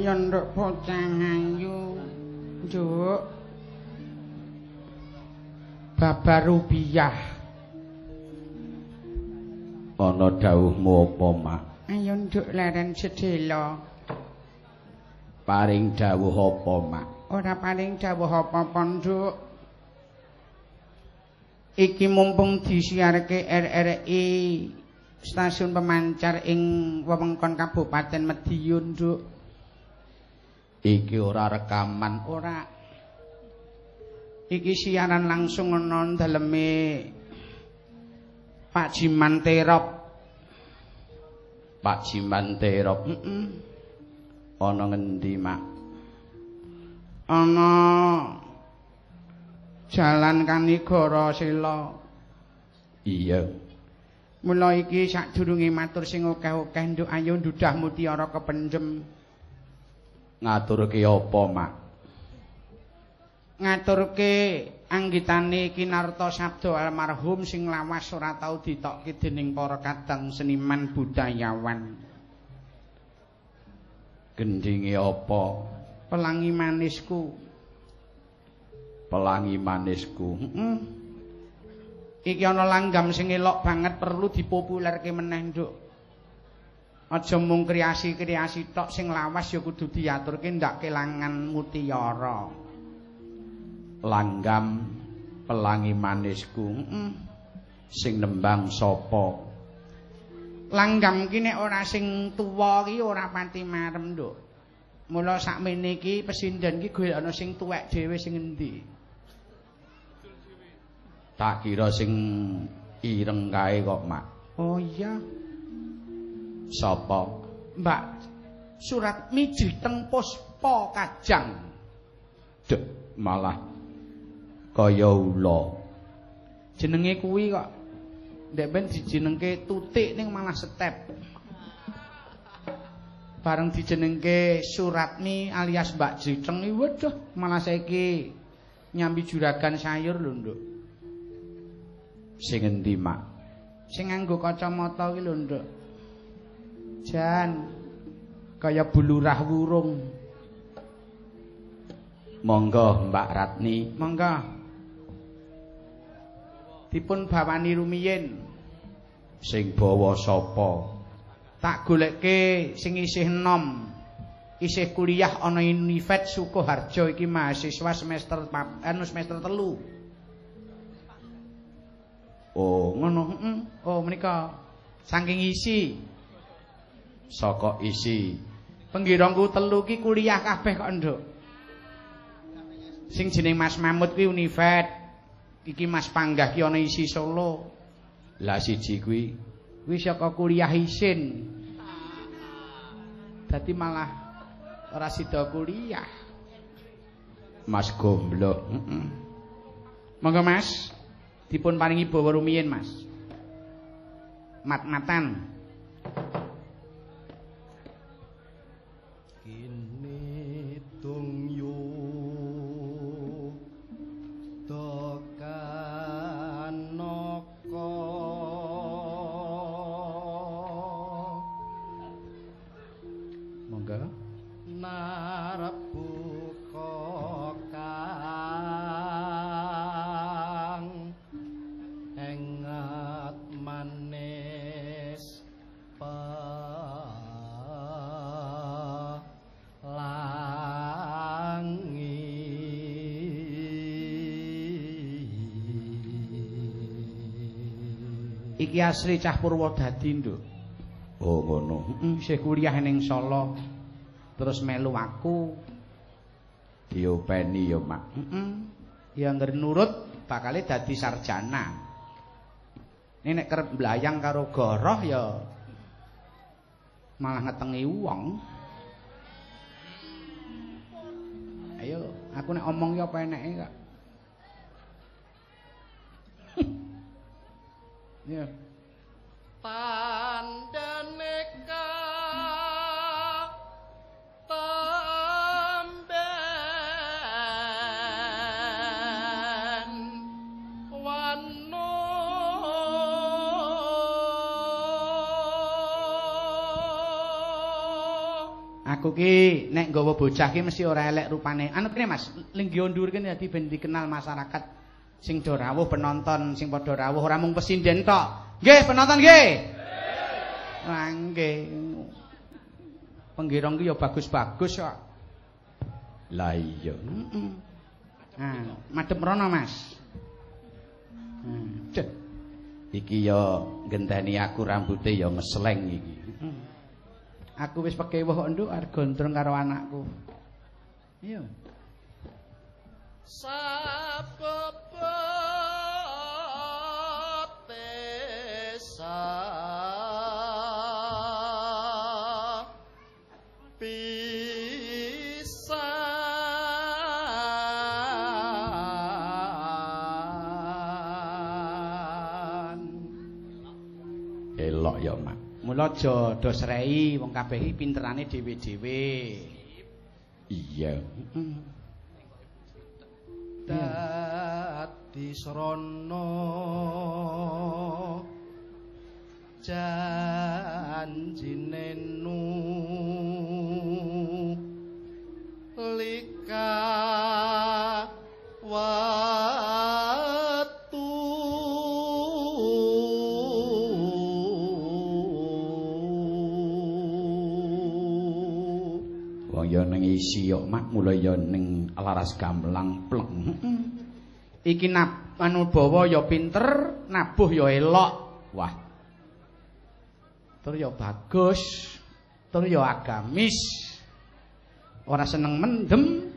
Ayo nduk bocah ayu. Nduk. Babar rupiah. Ana dawuhmu apa, Mak? Ayo nduk leren sedhela. Paring dawuh apa, Mak? Ora paring dawuh apa-apa, Nduk. Iki mumpung disiarke RRI stasiun pemancar ing wewengkon Kabupaten Madiun, Nduk. Iki ora rekaman, ora. Iki siaran langsung ana daleme Pak Jiman Terop. Pak Jiman Terop. Heeh. Ana ngendi, Mak? Ana Jalan Kanigara Sela. Iya. Mula iki sadurunge matur sing akeh-akeh, Nduk, ayo ndudah mutiara kependhem. Ngaturke apa, Mak? Ngaturke anggitane Kinarta Sabda almarhum sing lawas ora tau ditokke dening para kadang seniman budayawan. Gendinge apa? Pelangi manisku. Pelangi manisku. Heeh. Iki ana langgam sing elok banget perlu dipopulerke meneh, Nduk. Aja mung kreasi-kreasi tok, sing lawas ya kudu diaturke ndak kelangan mutiara. Langgam pelangi manisku. Heeh. Sing nembang sapa? Langgam ki nek ora sing tuwa ki ora pati marem, Nduk. Mula sakmene iki pesindhen ki golek ana sing tuwek dhewe sing endi? Tak kira sing ireng kae kok, Mak. Oh iya. Sapa? Mbak Suratmi Jiteng Puspa Kajang. Dek, malah kaya ula. Jenenge kuwi kok. Ndek ben dijenengke Tutik ning malah setep. Bareng dijenengke Suratmi alias Mbak Jiteng iki waduh malah saiki nyambi juragan sayur lho, Nduk. Sing endi, Mak? Sing nganggo kacamata iki lho, Nduk. Jan kaya bulurah wurung. Monggo Mbak Ratni. Monggo. Dipun bawani rumiyin. Sing bawa sapa? Tak golekke sing isih enom. Isih kuliah ana Universitas Sukoharjo iki mahasiswa semester semester 3. Oh, ngono, heeh. Oh, menika saking isi. Saka isi. Penggirongku telu ki kuliah kabeh kok, Nduk. Sing jeneng Mas Mahmud kuwi Univet. Iki Mas Panggah ki ana isi Solo. Lah siji kuwi kuwi saka kuliah isin. Dadi malah ora sida kuliah. Mas Gombloh. Heeh. Monggo Mas, dipun paringi bawa rumiyin, Mas. Mat-matan. Kini tung yu dokanaka monggo narbuka kang engat manis pelangi. Iki asli cah Purwodadi, Nduk. Oh, ngono. Heeh, isih kuliah ning Solo. Terus melu aku. Diopeni ya, Mak. Heeh. Ya angger nurut bakale dadi sarjana. Ini nek kerep mblayang karo goroh ya malah ngetengi wong. Ayo, aku nek omong ya apa eneke kok. Ya. Tandane katamben wano Aku Aku ki nek nggawa bocah ki mesti ora elek rupane. Anu kene Mas, linggiha dhuwur kene dadi ben dikenal masyarakat sing do rawuh penonton sing padha rawuh ora mung pesinden tok. Nggih, penonton nggih. Lah nggih. Penggirong ki ya bagus-bagus kok. Lah iya. Heeh. Nah, madhep mrono Mas. Cek. Iki ya ngenteni aku rambute ya ngesleng iki. Aku wis pekewuh kok nduk arep gondrong karo anakku. Iya. Sabebet sa pisan. Elok ya, Mak. Mula aja do srei wong kabeh iki pinterane dhewe-dhewe. Iya. Dadi srana janjine nulika watu. Wong ya ning isi yo Mak, mula ya ning laras gamelan pleng. Iki anubawa ya pinter, nabuh ya elok. Wah. Tur ya bagus, tur ya agamis. Ora seneng mendem.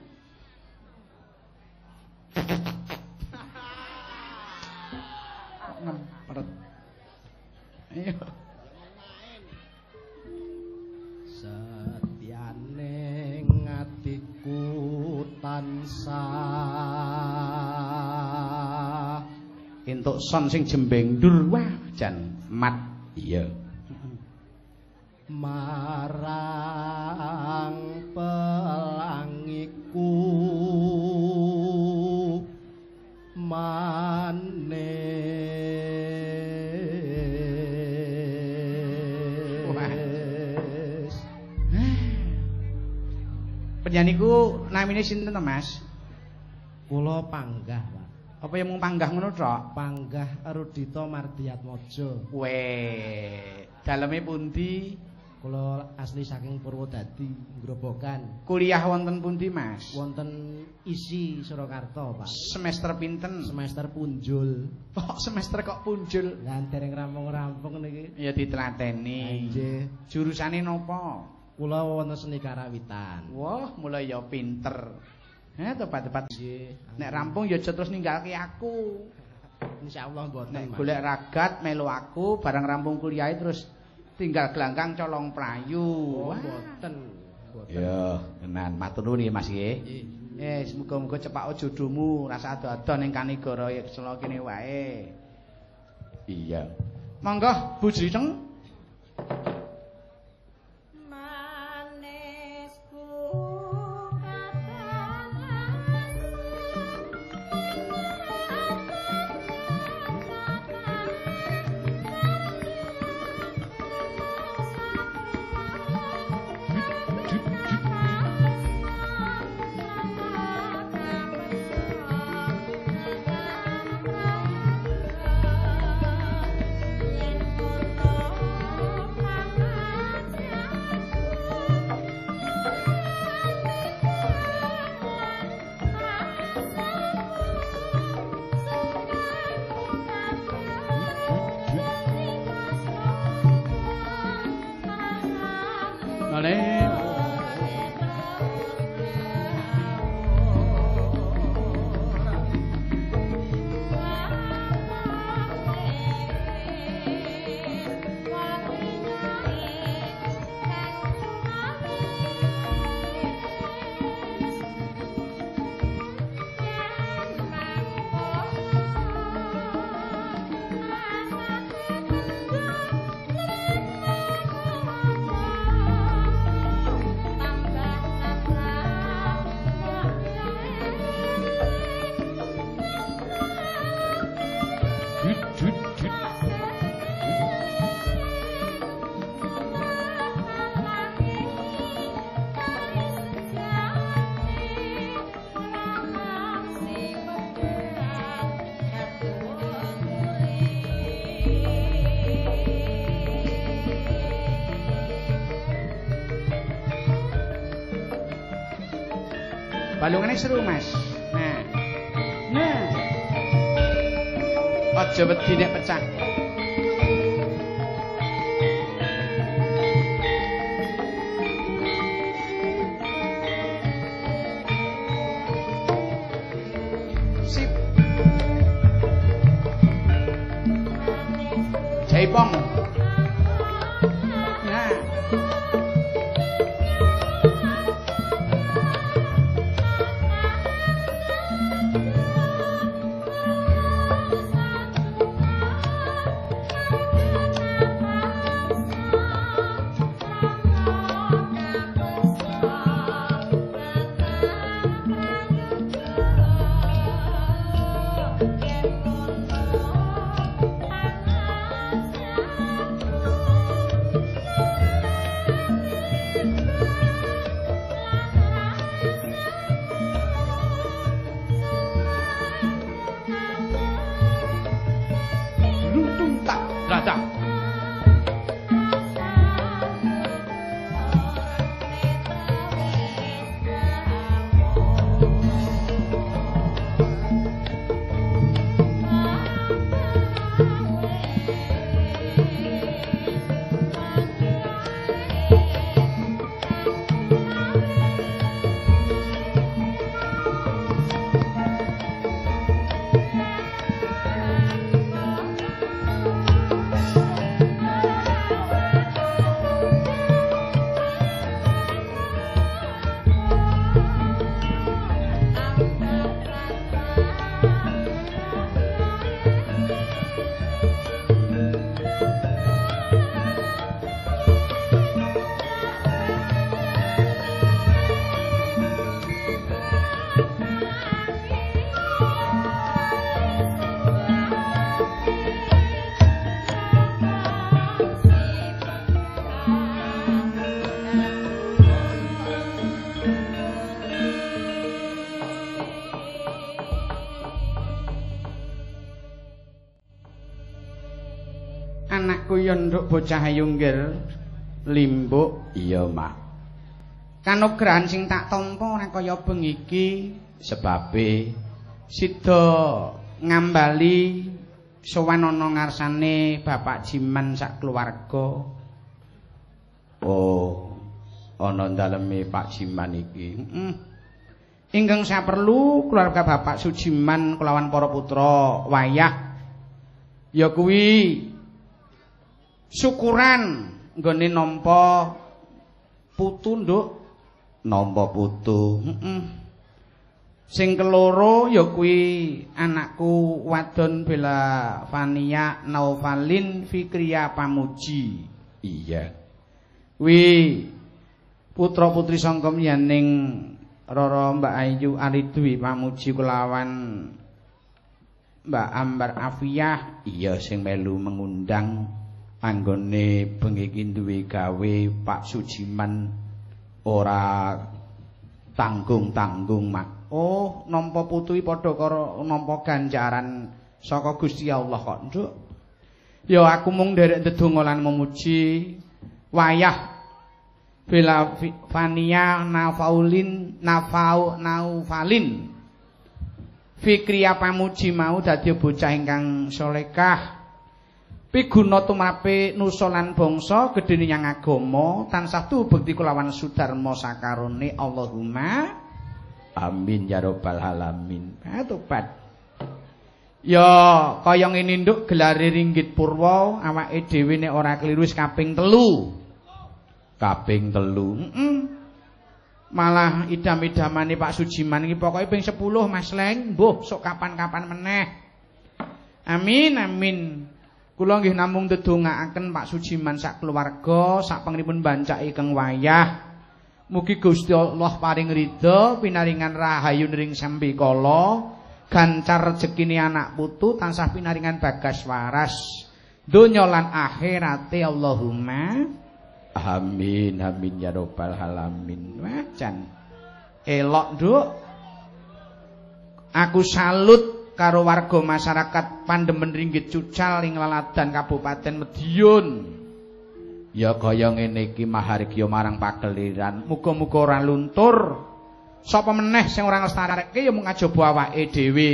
Ngempret. Iya. Setyane atiku tansah entuk son sing jembeng ndur. Wah, jan mat. Iya. Marang pelangiku manis. Penyanyiku namine sinten to, Mas? Kula Panggah, Pak. Apa yang mung panggah ngono tok? Panggah Rudita Mardiatmojo. Weh, daleme pundi? Kula asli saking Purwodadi, Grobogan. Kuliah wonten pundi, Mas? Wonten ISI Surakarta, Pak. Semester pinten? Semester punjul. Kok semester kok punjul? Lah dereng rampung-rampung niki. Ya ditlateni. Nggih. Jurusane napa? Kula wonten seni karawitan. Wah, mulai ya pinter. Tepat-tepat. Nggih. Nek rampung ya aja terus ninggalke aku. Insyaallah mboten, Nek golek ragat melu aku barang rampung kuliah terus tinggal gelanggang colong prayu. Oh, mboten. Mboten. Ya, tenan matur nuwun nggih Mas nggih. Eh, muga-muga cepak jodohmu, rasa ado-ado ning kanigara Sela kene wae. Iya. Monggo Bu Jriteng. Balungane seru, Mas. Nah. Nah. Aja wedi nek pecah. Sip. Jaipong. Nah. Anakku ya nduk bocah ayu nggir limbuk. Iya, Mak. Kanugrahan sing tak tampa ora kaya bengi iki, sebabe sida ngambali sowan ana ngarsane Bapak Jiman sak keluarga. Oh, ana daleme Pak Jiman iki. Heeh. Ingkang saperlu keluarga Bapak Sujiman kelawan para putra wayah ya kuwi syukuran nggone nampa putu, nduk. Nampa putu. Heeh. Sing keloro ya kuwi anakku wadon Bella Fania Naufalin Fikria Pamuji. Iya. Kuwi putra-putri sangka miyaning Rara Mbak Ayu Aridwi Pamuji kelawan Mbak Ambar Afiyah. Iya, sing melu mengundang anggone bengi iki duwe gawe Pak Sujiman ora tanggung-tanggung, Mak. Oh, nampa putu iki padha karo nampa ganjaran saka Gusti Allah kok, Nduk. Ya aku mung nderek ndedonga lan memuji wayah Bella Fania Nafaulin Nafau Naufalin Fikria Pamuji mau dadi bocah ingkang solekah. Piguna tumrape nusa lan bangsa gedhe nyang agama tansah tubekti kulawan sudarma sakarone. Allahumma amin ya rabbal alamin. Tobat. Ya kaya ngene nduk gelare ringgit purwa awake dhewe nek ora kliru wis kaping 3. Kaping 3. Heeh. Malah idam-idamane Pak Sujiman iki pokoke ping 10 Mas Leng, mbuh sok kapan-kapan meneh. Amin amin. Kula nggih namung ndedongaaken Pak Sujiman sak keluarga, sak pengripun bancake keng wayah. Mugi Gusti Allah paring ridha, pinaringan rahayu ring sambikala, gancar rejekine anak putu, tansah pinaringan bagas waras donya lan akhirate. Allahumma amin amin ya rabbal alamin. Wah jan elok, Nduk. Aku salut karo warga masyarakat Pandemen Ringgit Cucal ing Laladan Kabupaten Madiun. Ya kaya ngene iki mahargya marang pakeliran. Muga-muga ora luntur. Sapa meneh sing ora nglestareke ya mung ajaba awake dhewe.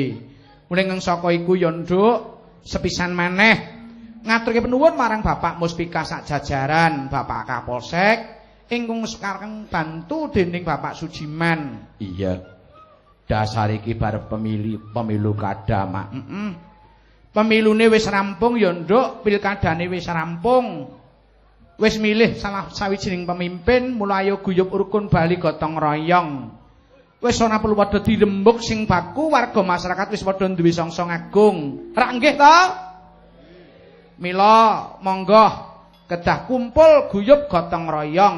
Mulih ngeng saka iku ya nduk, sepisan maneh ngaturke penuwun marang Bapak Muspika sak jajaran, Bapak Kapolsek ingkang sekarang bantu dening Bapak Sujiman. Iya. Dasar iki bar pemilu kada, Mak. Heeh. Pemilune wis rampung ya nduk, pilkadane wis rampung. Wis milih salah sawijining pemimpin, mula ayo guyub rukun bali gotong royong. Wis ora perlu padha dirembuk sing baku, warga masyarakat wis padha duwe songsong agung. Rak nggih to? Mila monggo kedah kumpul guyub gotong royong.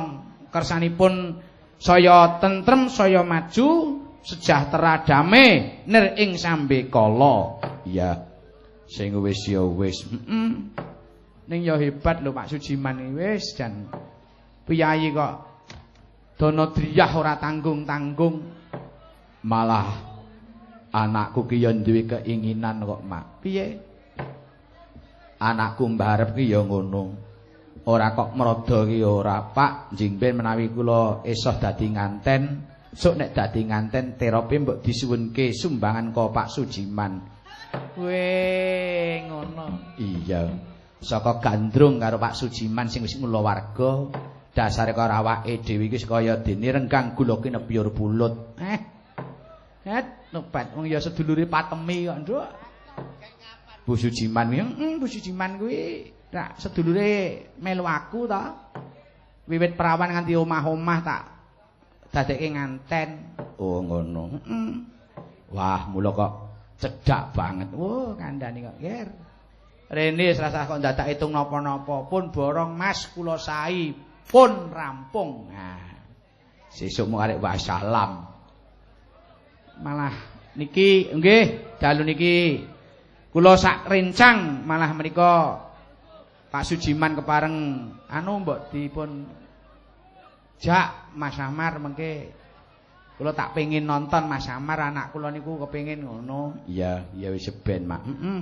Kersanipun saya tentrem, saya maju, sejahtera damai nir ing sambekala. Iya. Sing wis ya wis. Heeh. Ning ya hebat lho Pak Sujiman iki wis jan piyayi kok dana driyah ora tanggung-tanggung. Malah anakku ki ya duwe keinginan kok, Mak. Piye? Anakku mbarep ki ya ngono. Ora kok mrodo ki ora, Pak. Njing ben menawi kula esih dadi nganten, sok nek dadi nganten terope mbok disuwunke sumbangan ka Pak Sujiman. Weh, ngono. Iya. Saka gandrung karo Pak Sujiman sing wis mula warga, dasare karo awake dhewe iki kaya dene renggang gula kinepyur pulut. Het, nobat wong ya sedulure patemi kok, Nduk. Bu Sujiman kuwi, heeh, Bu Sujiman kuwi rak sedulure melu aku ta. Wiwit perawan nganti omah-omah tak dadekke nganten. Oh, ngono. Heeh. Wah, mula kok cedhak banget. Wah, kandhane kok, Ger. Rene rasah kok dadak hitung napa-napa, pun borong Mas kula sae pun rampung. Nah, sesuk mau arek wassalam. Malah niki nggih dalu niki kula sak rencang malah menika Pak Sujiman kepareng anu mbok dipun jak Mas Amar mengke kula tak pengin nonton Mas Amar, anak kula niku kepengin ngono. Iya, ya wis ben, Mak. Heeh.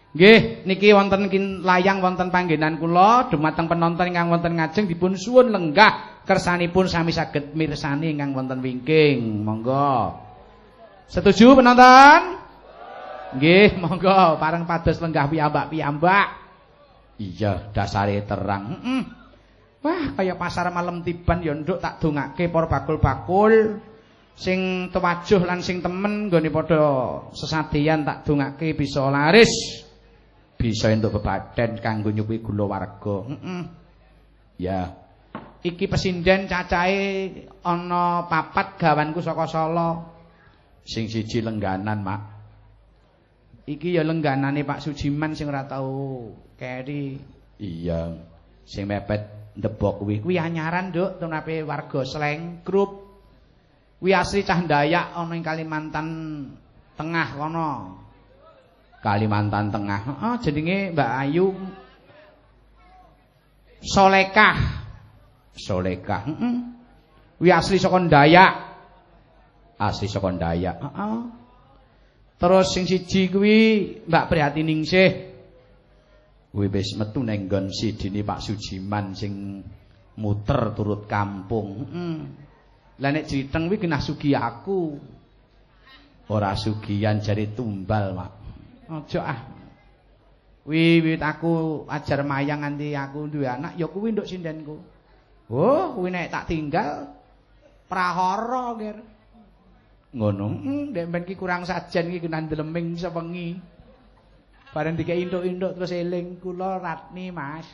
Nggih, niki wonten layang wonten panggenan kula dumateng penonton ingkang wonten ngajeng dipun suwun lenggah kersanipun sami saged mirsani ingkang wonten wingking. Monggo. Setuju penonton? Nggih, monggo pareng pados lenggah piyambak-piyambak. Iya, dasare terang. Heeh. Wah, kaya pasar malam tiban ya nduk, tak dongake para bakul-bakul sing tewajuh lan sing temen nggone padha sesadeyan tak dongake bisa laris. Bisa entuk bebaden kanggo nyukupi gula warga. Heeh. Ya. Iki pesinden cacahe ana 4 gawanku saka Solo. Sing siji lengganan, Mak. Iki ya lengganane Pak Sujiman sing ora tau keri. Iya, sing mepet ndebok kuwi. Kuwi anyaran, Nduk, tunape warga Sleng Grup. Kuwi asli cah Dayak ana ing Kalimantan Tengah kono. Kalimantan Tengah. Heeh, jenenge Mbak Ayu Solekah. Solekah. Heeh. Kuwi asli saka Dayak. Asli saka Dayak. Heeh. Terus sing siji kuwi Mbak Prihatiningsih. Kuwi wis metu nang nggon sidine Pak Sujiman sing muter turut kampung. Heeh. Lah nek jriteng kuwi genah sugih aku. Ora sugihan jare tumbal, Mak. Aja ah. Kuwi wiwit aku ajar mayang nganti aku duwe anak ya kuwi nduk sindenku. Oh, kuwi nek tak tinggal prahara, Ger. Ngono. Ndek ben ki kurang sajen ki genah ndleming sewengi. Bareng dikek induk-induk terus eling kula Ratni, Mas.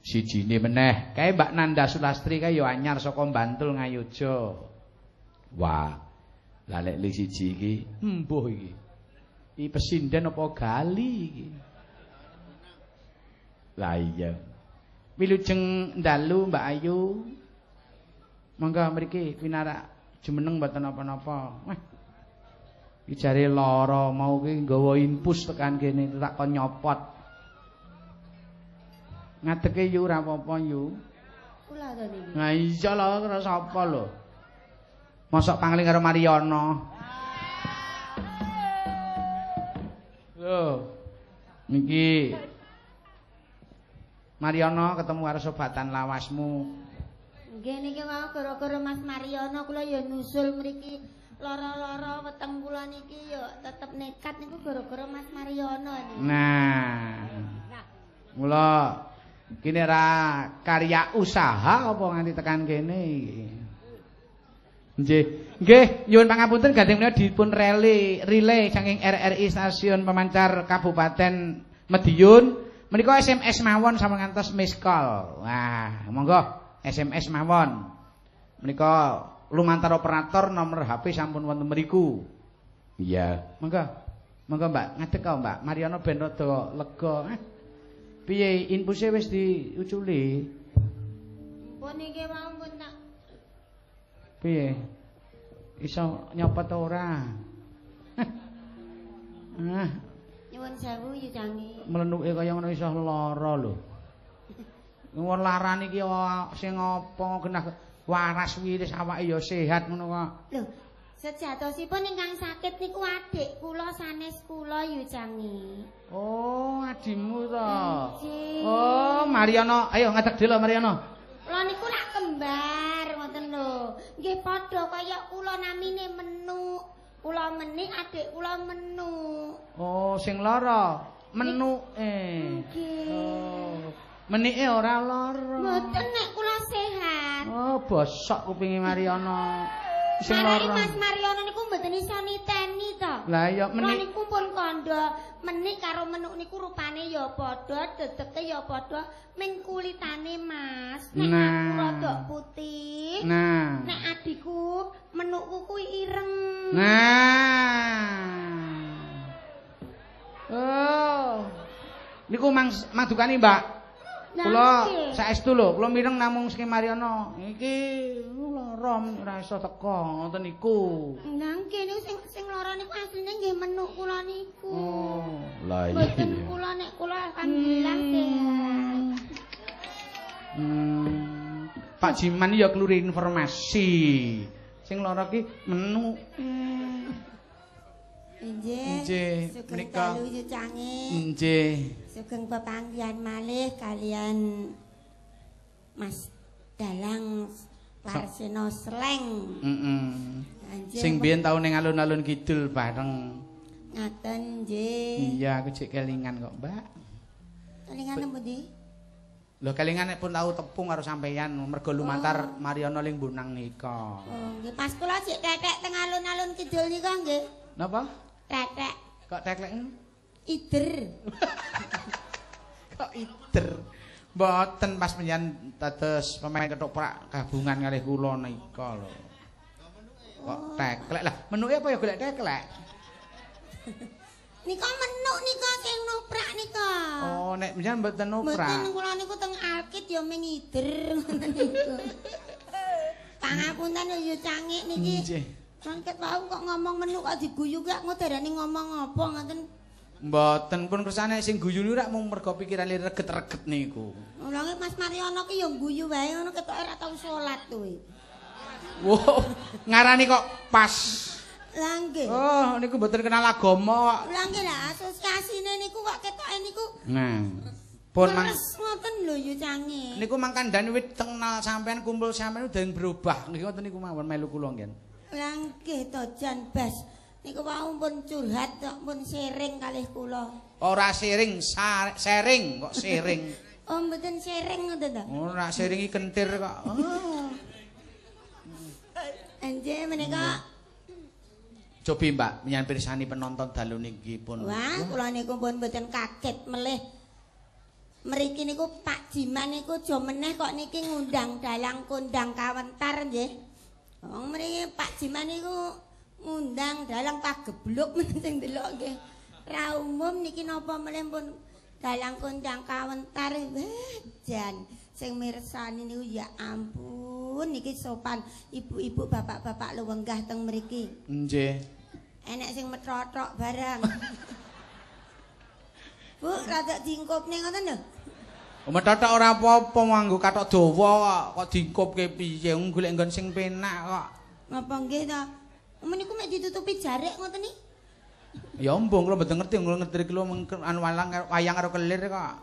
Sijine meneh kae Mbak Nanda Sulastri kae ya anyar saka Bantul Ngayogya. Wah. Lah lek li siji iki mbuh iki. Iki pesinden apa gali iki? Lah iya. Wilujeng dalu Mbak Ayu. Monggo mriki pinarak jumeneng mboten napa-napa. Wah. Iki jare lara mau ki nggawa infus tekan kene tak kon nyopot. Ngadeke yu ora apa-apa yu. Kula to niki. Nah iya lho karo sapa lho. Mosok pangling karo Mariono. Lho. Niki Mariono ketemu karo sobatan lawasmu. Nggih niki wau gara-gara Mas Mariono kula ya nusul mriki lara-lara weteng kula niki ya tetep nekat niku gara-gara Mas Mariono niki. Nah. Mula kene ra karya usaha apa nganti tekan kene iki. Nggih. Nggih, nyuwun pangapunten gandeng menika dipun relay saking RRI Stasiun Pemancar Kabupaten Madiun. Menika SMS mawon sampun ngantos miss call. Wah, monggo SMS mawon. Menika lumantar operator nomor HP sampun wonten mriku. Iya, monggo. Monggo Mbak, ngadeg kok Mbak. Mariono ben rada lega. Piye infuse wis diuculi? Pun niki wau pun tak. Piye? Iso nyopot ora? Ah. Nyuwun sewu yu cangi. Mlenuke kaya ngono iso lara lho. Wong larane iki sing apa genah waras wiris awake ya sehat ngono kok. Lho, sejatosipun ingkang sakit niku adik kula sanes kula yu cangi. Oh, adimu to. Oh, Mariono, ayo ngadeg dhewe Mariono. Kula niku lak kembar ngoten lho. Nggih padha kaya kula namine Menuk. Kula menik adik kula Menuk. Oh, sing lara menuke. Nggih. Oh, menike ora lara. Mboten nek kula sehat. Oh, bosok kupinge Mariono. Sing lara. Mas Mariono niku mboten iso niteni to. Lah iya menik niku pun kandha, menik karo menuk niku rupane ya padha, dedeke ya padha, ming kulitane Mas. Nek aku rada putih. Nah. Nek adikku menukku kuwi ireng. Nah. Oh. Niku madukani, Mbak. Kula saestu lho, kula mireng namung saking Mariono. Iki lara ora iso teka ngoten niku. Lah nggih niku sing lara niku asline nggih menuk kula niku. Oh, lah iya. Mboten kula nek kula alhamdulillah sehat. Pak Jiman ya kluri informasi. Sing lara ki menuk. Nggih. Sugeng dalu yu cange. Nggih. Sugeng pepanggihan malih kalian Mas Dalang Warseno Sleng. Heeh. Sing biyen tau ning alun-alun kidul bareng. Ngaten nggih. Iya, aku jek kelingan kok, Mbak. Kelingan pundi? Lho kelingan nek pun tau tepung karo sampeyan mergo lumantar Mariono ling Bonang nika. Oh, nggih pas kula jek tetek teng alun-alun kidul nika nggih. Napa? Tetek. Kok teklek? Ider. Kok ider? Mboten pas penjenengan dados pemain ketoprak gabungan kalih kula nika lho. Kok teklek lah, menuke apa ya golek teklek? Nika menuk nika sing noprak nika. Oh, nek penjenengan mboten noprak. Mboten kula niku teng Alkit ya ming ider ngoten niku. Pangapunten ya cangik niki. Nggih. Sangket wau kok ngomong menuk kok diguyu gak ngodarane ngomong apa ngoten. Mboten pun kersane sing guyu niku rak mung mergo pikirane reget-reget niku. Ulange Mas Mariono ki ya guyu wae ngono ketoke ora tau salat kuwi. Wow, ngarani kok pas. Lah nggih. Oh, niku mboten kenal agama kok. Lah nggih lah asosiasine niku kok ketoke niku. Nah. Pun mang ngoten lho ya cange. Niku mang kandhane wit kenal sampean kumpul sampean dereng berubah. Nggih ngoten niku mawon melu kula nggih. Lah nggih to jan bas. Niku wau pun curhat kok pun sharing kalih kula. Ora sharing, sharing kok sharing. Oh mboten sharing ngoten to. Ora sharing iki kentir kok. Oh. Nggih menika cobi Mbak menyang pirsani penonton dalu niki pun. Wah, kula niku pun mboten kaget melih. Mriki niku Pak Jiman niku aja meneh kok niki ngundang dalang kondang kawentar nggih. Wong mriki Pak Jiman niku ngundang dalang pagebluk men sing delok nggih. Ra umum niki napa melih pun dalang kondang kawentar. Wah, jan sing mirsani niku ya ampun niki sopan ibu-ibu bapak-bapak luwenggah teng mriki. Nggih. Enek sing metrothok barang. Bu, rada dingkupne ngoten lho. Methothok ora apa-apa nganggo kathok dawa kok, kok dingkupke piye wong golek nggon sing penak kok. Napa nggih ta? Meniku mek ditutupi jarik ngoten iki. Ya mbung kula mboten ngerti, kula ngerti kula anu wayang karo kelir kok.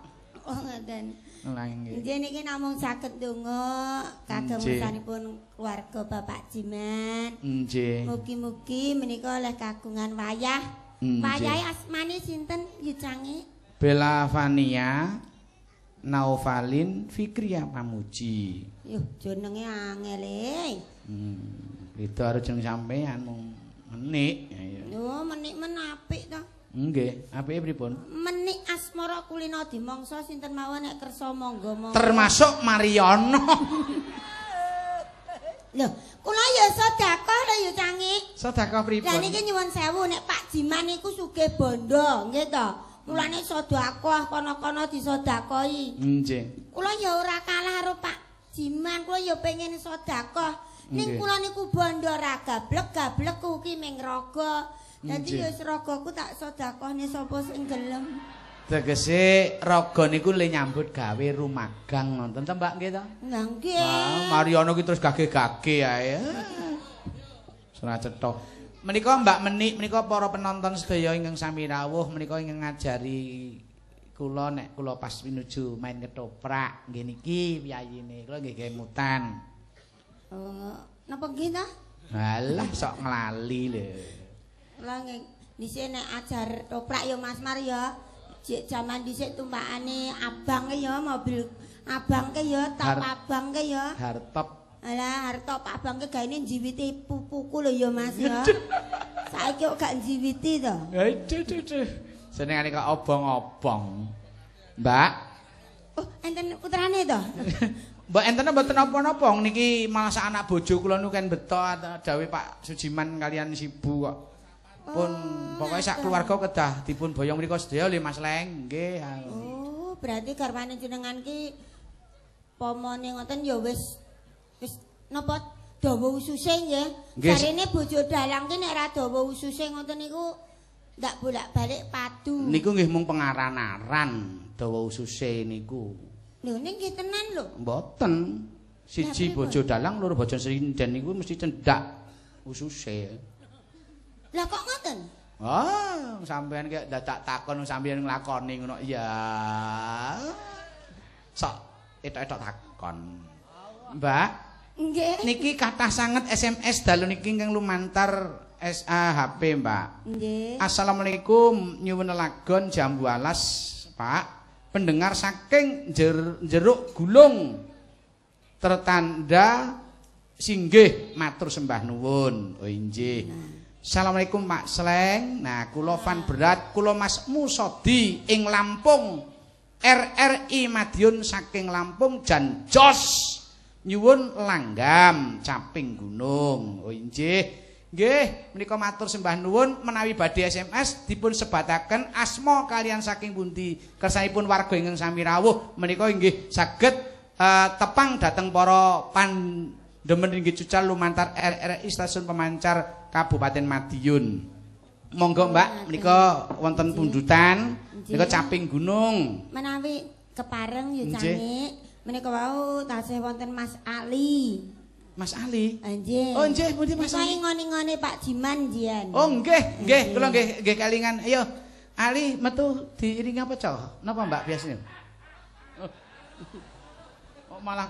Oh ngoten. Lah nggih. Nggih niki namung saged ndonga kagem urusanipun keluarga Bapak Jiman. Nggih. Mugi-mugi menika oleh kagungan wayah. Wayahe asmane sinten yucange? Bella Fania Naufalin Fikria Pamuji. Yuh, jenenge angel e. Beda karo jeneng sampean mung menik. Lho, menik men apik to. Nggih, apike pripun? Menik asmara kulina dimangsa sinten mawon nek kersa monggo monggo. Termasuk Mariono. Lho, kula ya sedekah lho ya cangi. Sedekah pripun? Lah niki nyuwun sewu nek Pak Jiman niku sugih bondo, nggih to. Mulane sedekah kono-kono disedekahi. Nggih. Kula ya ora kalah karo Pak Jiman, kula ya pengen sedekah. Ning kula niku bondo ra gablek, gablekku ki ming raga. Dadi ya ragaku tak sedekahne sapa sing gelem. Tegese raga niku le nyambut gawe rumagang ngoten to Mbak nggih to? Lah nggih. Wah, Mariono ki terus gage-gage ae. Ora cetha. Menika Mbak Menik, menika para penonton sedaya ingkang sami rawuh menika ingkang ngajari kula nek kula pas pinuju main ketoprak nggih niki piyayine kula nggih kemutan. Oh, napa nggih ta? Alah sok nglali lho. Kula nggih dhisik nek ajar toprak ya Mas Mar ya. Jek jaman dhisik tumpakane abang ke ya mobil abang ke ya top abang ke ya. Hartop. Alah hartop abang ke gaene njiwiti pupuku lho ya Mas ya. Saiki kok gak njiwiti to. Aduh duh. Senengane kok obong-obong. Mbak. Oh, enten putrane to? Mbak enten mboten napa-napa niki malah sak anak bojo kula niku kan beto dawuh Pak Sujiman kalian Sibu kok. Pun pokoke sak keluarga kedah dipun boyong mriku sedaya lho Mas Leng nggih. Oh, berarti garwane jenengan ki pomone ngoten ya wis wis napa dawa ususe nggih. Jarene bojo dalang ki nek ra dawa ususe ngoten niku ndak bolak-balik padu. Niku nggih mung pengaran-aran dawa ususe niku. Lho ning nggih tenan lho. Mboten. Siji bojo dalang, loro bojo sinden niku mesti cendak ususe. Lah kok ngoten? Ah, sampean kaya dadak takon sampean nglakoni ngono ya. Sok etok-etok takon. Mbak, nggih. Niki kathah sanget SMS dalu niki ingkang lumantar SAHP, Mbak. Nggih. Assalamualaikum, nyuwun lagon Jambu Alas, Pak. Pendengar saking jeruk gulung tertanda singgih matur sembah nuwun. Oh inggih. Assalamualaikum Pak Sleng. Nah, kula fan berat, kula Mas Musodi ing Lampung. RRI Madiun saking Lampung jan jos. Nyuwun langgam caping gunung. Oh inggih. Nggih, menika matur sembah nuwun menawi badhe SMS dipun sebataken asma kalian saking pundi kersanipun warga ingkang sami rawuh menika inggih saged tepang dhateng para pandemen inggih cucal lumantar RRI Stasiun Pemancar Kabupaten Madiun. Monggo Mbak, menika wonten pundutan menika caping gunung. Menawi kepareng ya cange menika wau tasih wonten Mas Ali. Mas Ali. Nggih. Oh nggih, pundi Mas Ali? Ngoni-ngone Pak Jiman njian. Oh nggih, nggih, kula nggih nggih kelingan. Ayo Ali metu diiringi apa, Cok? Napa Mbak biasanya? Oh malah.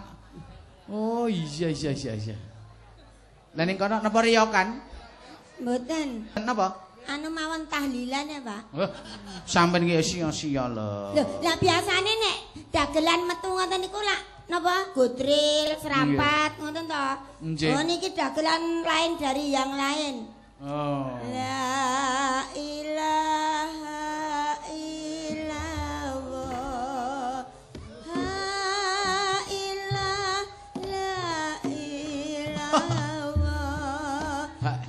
Oh iya iya iya iya. Lah ning kono napa riyokan? Mboten. Napa? Anu mawon tahlilan ya, Pak. Oh, sampean iki sia-sia lho. Lho, lah biasane nek dagelan metu ngoten niku lak napa godril serapat ngoten to. Oh niki dagelan lain dari yang lain. Oh. La ilaha illallah. Ha ilah la ilallah.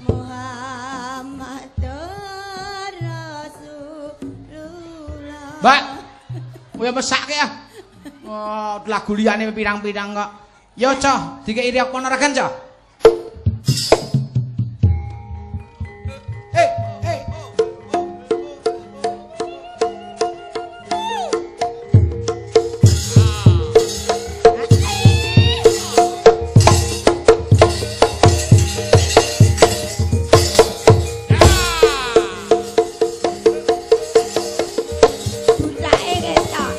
Muhammadur Rasulullah. Mbak, kowe mesake ah. Oh, lagu liyane pirang-pirang kok. Yo, Cok, dikeki riok Ponoragan, Cok. Eh, eh. Butake ketok.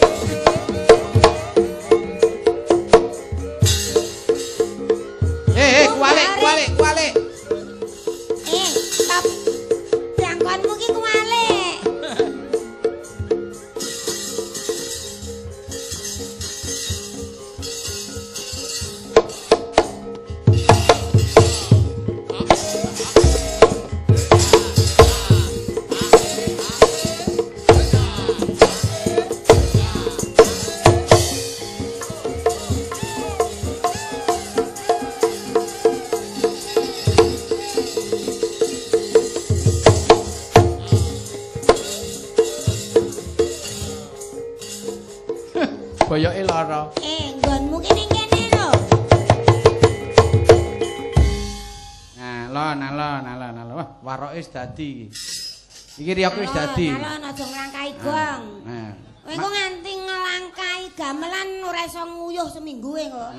Boyoke lara. Nggonmu ki ning kene lho. Nah, lon alon alon alon. Wah, waroke wis dadi iki. Iki riyoke wis dadi. Alon aja nglangkahi gong. Nah. Kowe engko nganti nglangkahi gamelan ora iso nguyuh seminggu e kok.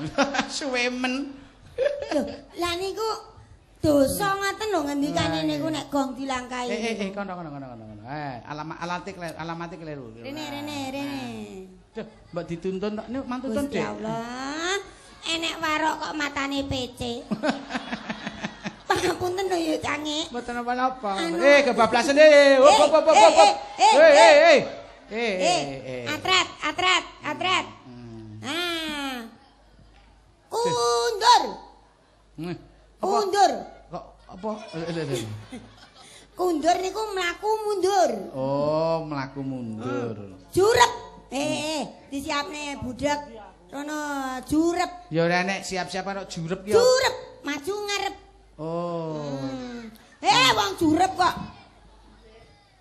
Suwe men. Lho, lah niku dosa ngoten lho ngendikane niku nek gong dilangkahi. Kono kono kono kono. Alamate keliru. Rene rene rene. Duh, mbok dituntun tok niku mantutun Dik. Ya Allah. Enek warok kok matane pece. Pangapunten lho ya Cange. Mboten napa-napa. Kebablasan hop hop hop hop. Atret atret atret. Ah. Kundur. Kundur. Kok apa? Kundur niku mlaku mundur. Oh, mlaku mundur. Jurep. Disiapne budak rono jurep. Ya ora nek siap-siapan kok jurep ki. Jurep, maju ngarep. Oh. Wong jurep kok.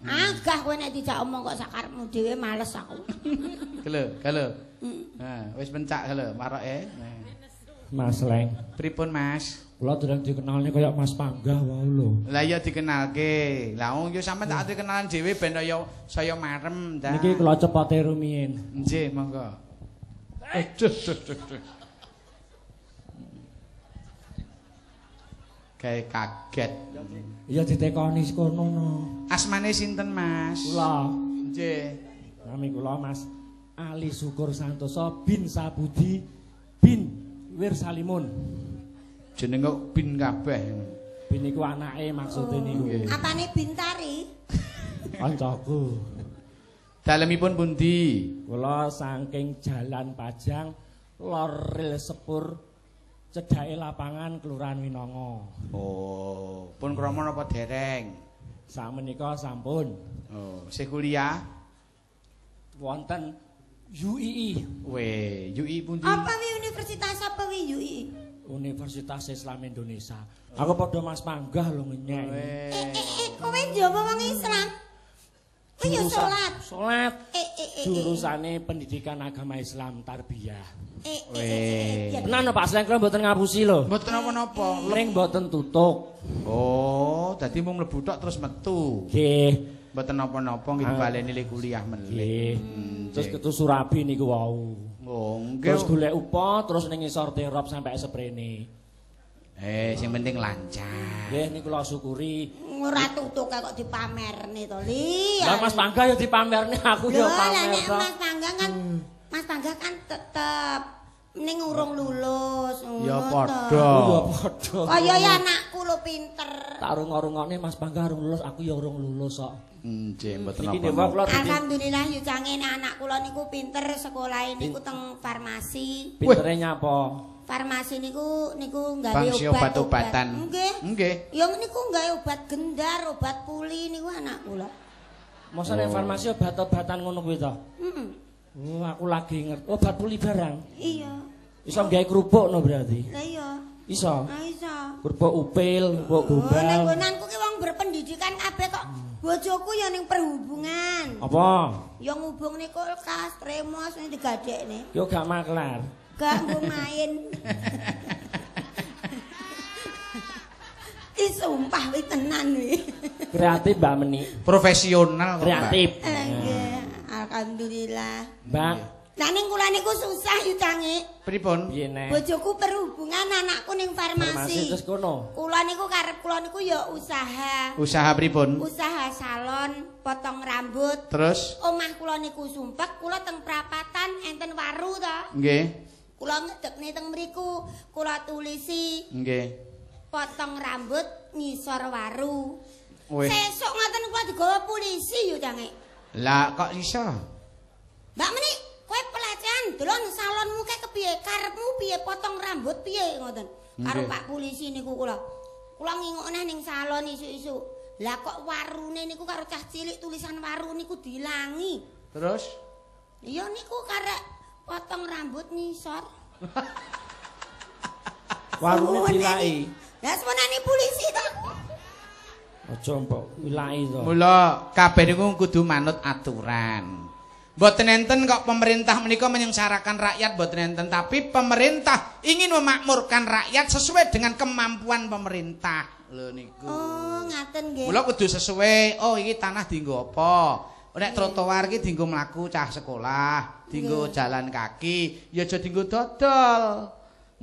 Agah kowe nek dijak omong kok sakarepmu dhewe males aku. Gelo, gelo. Nah, wis pencak gelo maroke. Mas Leng. Pripun, Mas? Kula dereng dikenalne kaya Mas Panggah wau lho. Lah iya dikenalke. Lah wong yo sampean tak ate kenalan dhewe ben kaya saya marem ta. Niki kula cepote rumiyin. Nggih, monggo. Aduh, duh, duh. Kayak kaget. Iya ditekoni kono no. Asmane sinten, Mas? Kula. Nggih. Nami kula Mas Ali Syukur Santoso bin Sabudi bin Wirsalimun. Jenenge kok bin kabeh. Bin iku anake maksude niku. Apane Bintari? Kancaku. Dalemipun pundi? Kula saking Jalan Pajang lor rel sepur cedhake lapangan Kelurahan Winongo. Oh, pun krama napa dereng? Sakmenika sampun. Oh, isih kuliah? Wonten UII. Weh, UI pundi? Apa wi universitas apa wi UI? Universitas Islam Indonesia. Aku padha Mas Panggah lho ngenyek. Kowe njaba wong Islam. Kowe yo salat. Salat. Jurusane Pendidikan Agama Islam Tarbiyah. Tenan lho Pak Sleng kula mboten ngapusi lho. Mboten napa-napa. Ring mboten tutuk. Oh, dadi mung mlebu tok terus metu. Nggih. Mboten napa-napa nggih dibaleni le kuliah melih. Nggih. Terus ketu Surabi niku wau. Oh, nggih. Terus golek upa terus ning ngisor terop sampe seprene. Sing penting lancar. Nggih niku kula syukuri. Ora tutuk kok dipamerne to, Li. Lah Mas Panggah ya dipamerne aku ya pamer to. Lah nek Mas Panggah kan Mas Panggah kan tetep ning urung lulus ngono. Ya padha. Ya padha. Kaya ya anakku lho pinter. Tak rungok-rungokne Mas Panggah urung lulus, aku ya urung lulus kok. Nggih, mboten apa-apa. Alhamdulillah yo cange anak kula niku pinter sekolahe niku teng farmasi. Pintere nyapa? Farmasi niku nggawe obat-obatan. Nggih. Nggih. Ya niku nggawe obat gendar, obat puli niku anak kula. Mosok nek farmasi obat-obatan ngono kuwi to? Heeh. Oh, aku lagi ngerti. Obat puli barang. Iya. Iso nggawe kerupuk no berarti. Lah iya. Iso. Ah iso. Kerupuk upil, kerupuk gombal. Nek nggonanku ki wong berpendidikan kabeh kok. Bojoku ya ning perhubungan. Apa? Ya ngubungne kulkas, tremos ning digadekne. Yo gak maklar. Gak nggo main. Ih sumpah wi tenan wi. Kreatif Mbak Meni. Profesional kok. Kreatif. Nggih, alhamdulillah. Mbak. Lah ning kula niku susah yo Cange. Pripun? Piye nek? Bojoku perhubungan, anakku ning farmasi. Farmasi terus kono. Kula niku karep kula niku ya usaha. Usaha pripun? Usaha salon, potong rambut. Terus omah kula niku sumpek, kula teng prapatan enten waru to. Nggih. Kula ngedekne teng mriku, kula tulisi. Nggih. Potong rambut ngisor waru. Sesuk ngoten kula digawa polisi yo Cange. Lah kok iso? Mbak Meni, kowe pelecehan delon salonmu kae kepiye? Karepmu piye? Potong rambut piye ngoten? Karo Pak polisi niku kula. Kula ngingokne ning salon isuk-isuk. Lah kok warune niku karo cah cilik tulisan waru niku dilangi. Terus? Ya niku karek potong rambut ngisor. Warune dilai. Lah semonane polisi to. Aja mbok wilai to. Mula kabeh niku kudu manut aturan. Mboten enten kok pemerintah menika menyengsarakan rakyat, mboten enten, tapi pemerintah ingin memakmurkan rakyat sesuai dengan kemampuan pemerintah. Lho niku. Oh, ngaten nggih. Mula kudu sesuai. Oh, iki tanah dienggo apa? Nek trotoar iki dienggo mlaku cah sekolah, dienggo jalan kaki, ya aja dienggo dodol.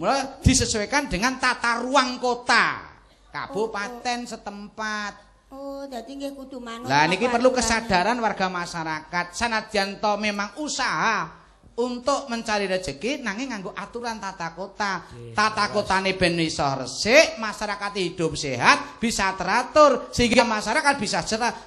Mula disesuaikan dengan tata ruang kota, kabupaten setempat. Oh, dadi nggih kudu manut. Lah niki perlu kesadaran warga masyarakat. Sanadyan to memang usaha untuk mencari rezeki nanging nganggo aturan tata kota. Tata kotane ben iso resik, masyarakat hidup sehat, bisa teratur sehingga masyarakat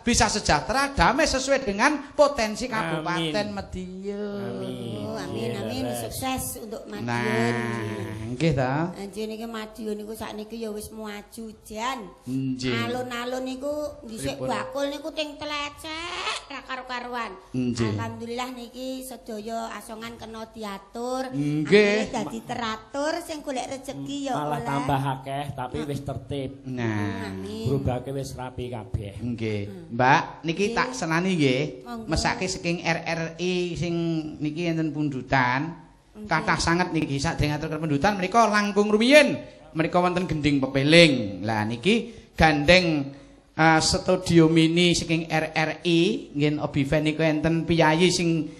bisa sejahtera, damai sesuai dengan potensi Kabupaten Madiun. Amin. Oh, amin amin, sukses untuk Madiun. Nah, nggih ta. Anjir niki Madiun niku sakniki ya wis maju jan. Alun-alun niku dhisik bakul niku ting tlecek ra karo-karuan. Alhamdulillah niki sedaya asongan kena diatur. Nggih. Dadi teratur sing golek rejeki ya malah tambah akeh tapi wis tertib. Nah, berubahke wis rapi kabeh. Nggih. Mbak, niki tak senani nggih. Mesake saking RRI sing niki enten pundutan. Kathah sanget niki sakderenge ngatur pendutan menika langkung rumiyin menika wonten gending pepeling. Lah niki gandeng studio mini saking RRI nggih Obiven niku enten piyayi sing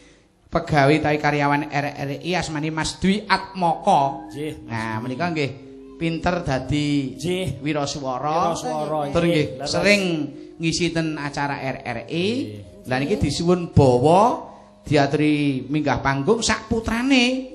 pegawe utawi karyawan RRI asmane Mas Dwi Atmoko. Nah menika nggih pinter dadi wiraswara. Tur nggih sering ngisi ten acara RRI. Lah niki disuwun bawa diaturi minggah panggung sak putrane.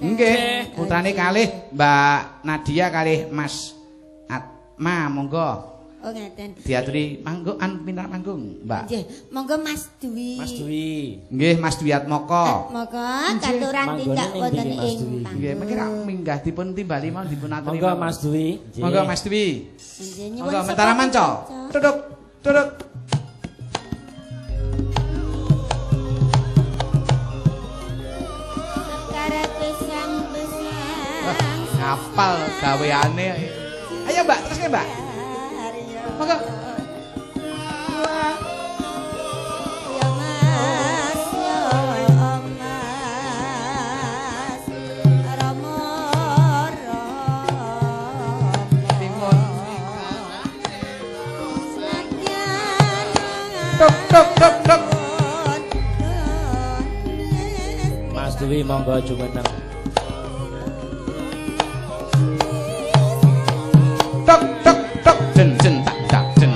Nggih, putrane kalih Mbak Nadia kalih Mas Atma, monggo. Oh ngaten. Diaturi manggung an pindah panggung, Mbak. Nggih, monggo Mas Dwi. Mas Dwi. Nggih, Mas Dwi Atmoko. Atmoko katuran tindak wonten ing panggung. Nggih, mengki rak minggah dipun timbali mawon dipun aturi. Monggo Mas Dwi. Monggo Mas Dwi. Nggih, nyuwun. Monggo mentara manca. Duduk, duduk. Ngapal gaweane. Ayo Mbak, terus Mbak. Monggo. Ya Mas, ya Mas, Rama Rama. Timun. Tuk tuk tuk tuk. Mas Dwi monggo jumeneng. Tok tok tok jen jen tak tak jen.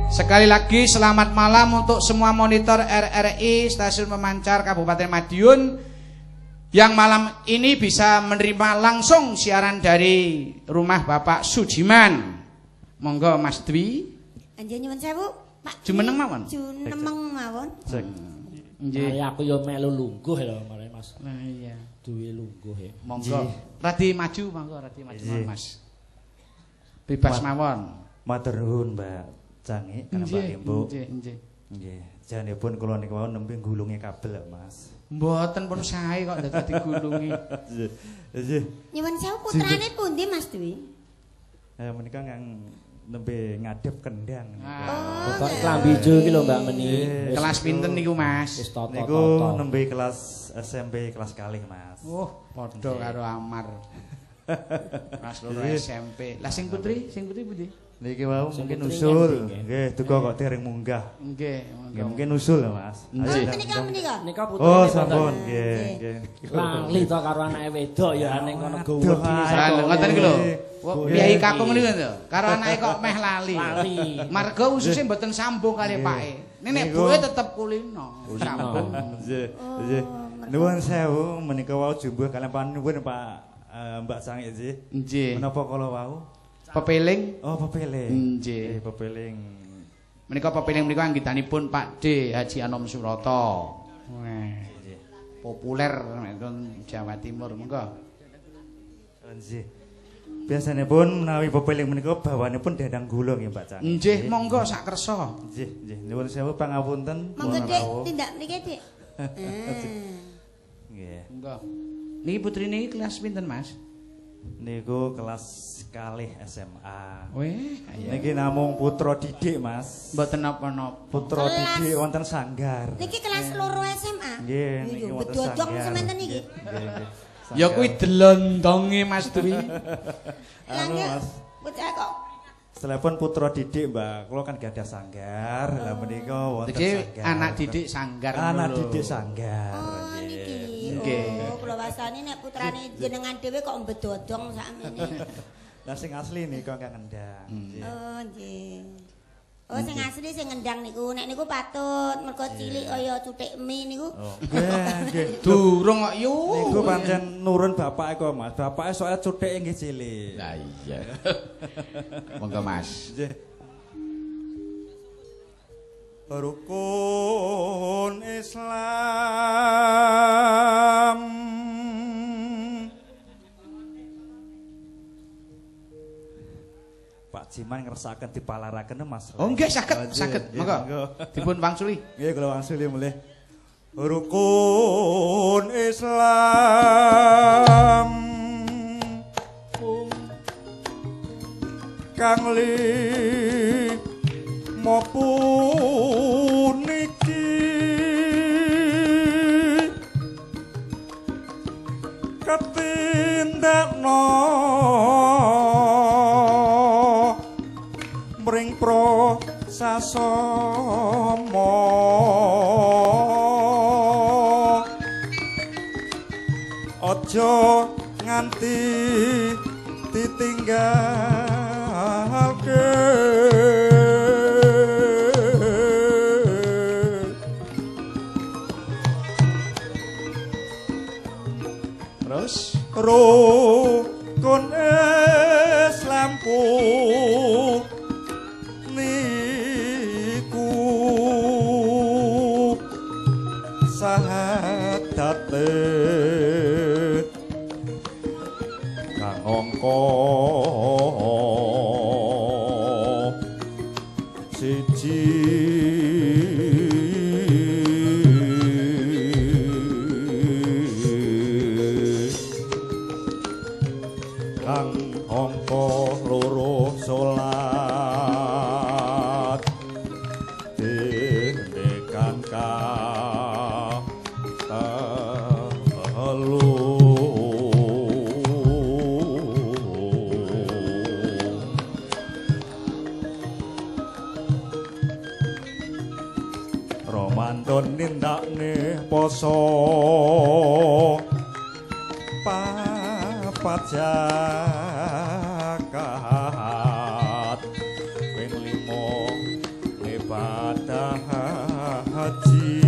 Sekali lagi selamat malam untuk semua monitor RRI Stasiun Pemancar Kabupaten Madiun yang malam ini bisa menerima langsung siaran dari rumah Bapak Sujiman. Monggo Mas Dwi. Anjir nyuwun sewu, Pak. Jumeneng mawon. Jumeneng mawon. Nggih. Aku yo melu lungguh lho mare Mas. Nah iya. Duwe lungguh ya. Monggo. Radi maju monggo radi maju Mas. Bebas mawon. Matur nuwun Mbak Cangi kan Mbak Ibu. Nggih, nggih. Nggih, janipun kula niku wau nembe nggulungi kabel Mas. Mboten pun sae kok dadi digulungi. Nggih. Nyuwun sewu putrane pundi Mas Dwi? Menika kang nembe ngadep kendang niku. Oh, klambi ijo iki lho Mbak Meni. Kelas pinten niku Mas? Wis toto. Niku nembe kelas SMP kelas kalih Mas. Oh, padha karo Amar. Kelas 2 SMP. Lah sing putri pundi? Niki wau mungkin usul. Nggih, duka kok dereng munggah. Nggih, mungkin usul lho Mas. Menika menika. Nika putri. Oh, sampun nggih, nggih. Lali to karo anake wedok ya ning kono gowedi. Lah ngoten iki lho. Piyayi kakung niku lho, karo anake kok meh lali. Marga ususe mboten sambung kali pake. Nek buke tetep kulino. Sambung. Nggih, nggih. Nuwun sewu menika wau jumbuh kalian panuwun Pak Mbak Sangi nggih. Nggih. Menapa kala wau? Pepeling. Oh, pepeling. Nggih, pepeling. Menika pepeling menika anggitanipun Pak D Haji Anom Suroto. Wah. Populer wonten Jawa Timur monggo. Nggih. Biasanipun menawi pepeling menika bawanipun dandang gula nggih Mbak Cangi. Nggih, monggo sak kersa. Nggih, nggih. Nuwun sewu pangapunten. Monggo Dik, tindak mriki Dik. Nggih. Monggo. Niki putrine iki kelas pinten, Mas? Niku kelas kalih SMA. Weh, niki namung putra didik, Mas. Mboten napa-napa. Putra didik wonten sanggar. Niki kelas 2 SMA. Nggih, niki wonten sanggar. Bedodong sementen niki. Nggih, nggih. Ya kuwi delondonge Mas Dwi. Anu, Mas. Bocah kok Telepon putra didik, Mbak. Kula kan gadah sanggar. Lah menika wonten sanggar. Anak didik sanggar. Anak didik sanggar. Oh, niki. Oh, kula wasani nek putrane jenengan dhewe kok mbedodong sakmene. Lah sing asli nika kang ngendang. Oh, nggih. Oh, sing asli sing ngendang niku. Nek niku patut mergo cilik kaya cuthik mie niku. Oh, nggih, nggih. Durung kok yu. Niku pancen nurun bapake kok, Mas. Bapake soalnya cuthike nggih cilik. Lah iya. Monggo Mas. Nggih. Rukun Islam Pak Jiman ngersakaken dipalaraken Mas. Oh nggih saged, saged. Monggo. Dipun wangsuli. Nggih kula wangsuli mulih. Rukun Islam kang lima puniki ketindakno mring prasasama aja nganti ditinggalke. Terus rukun Islam niku sahadate kang angka siji kang angka loro salat dene kang telu Ramadan nindakne poso papat zakat ping 5 ibadah haji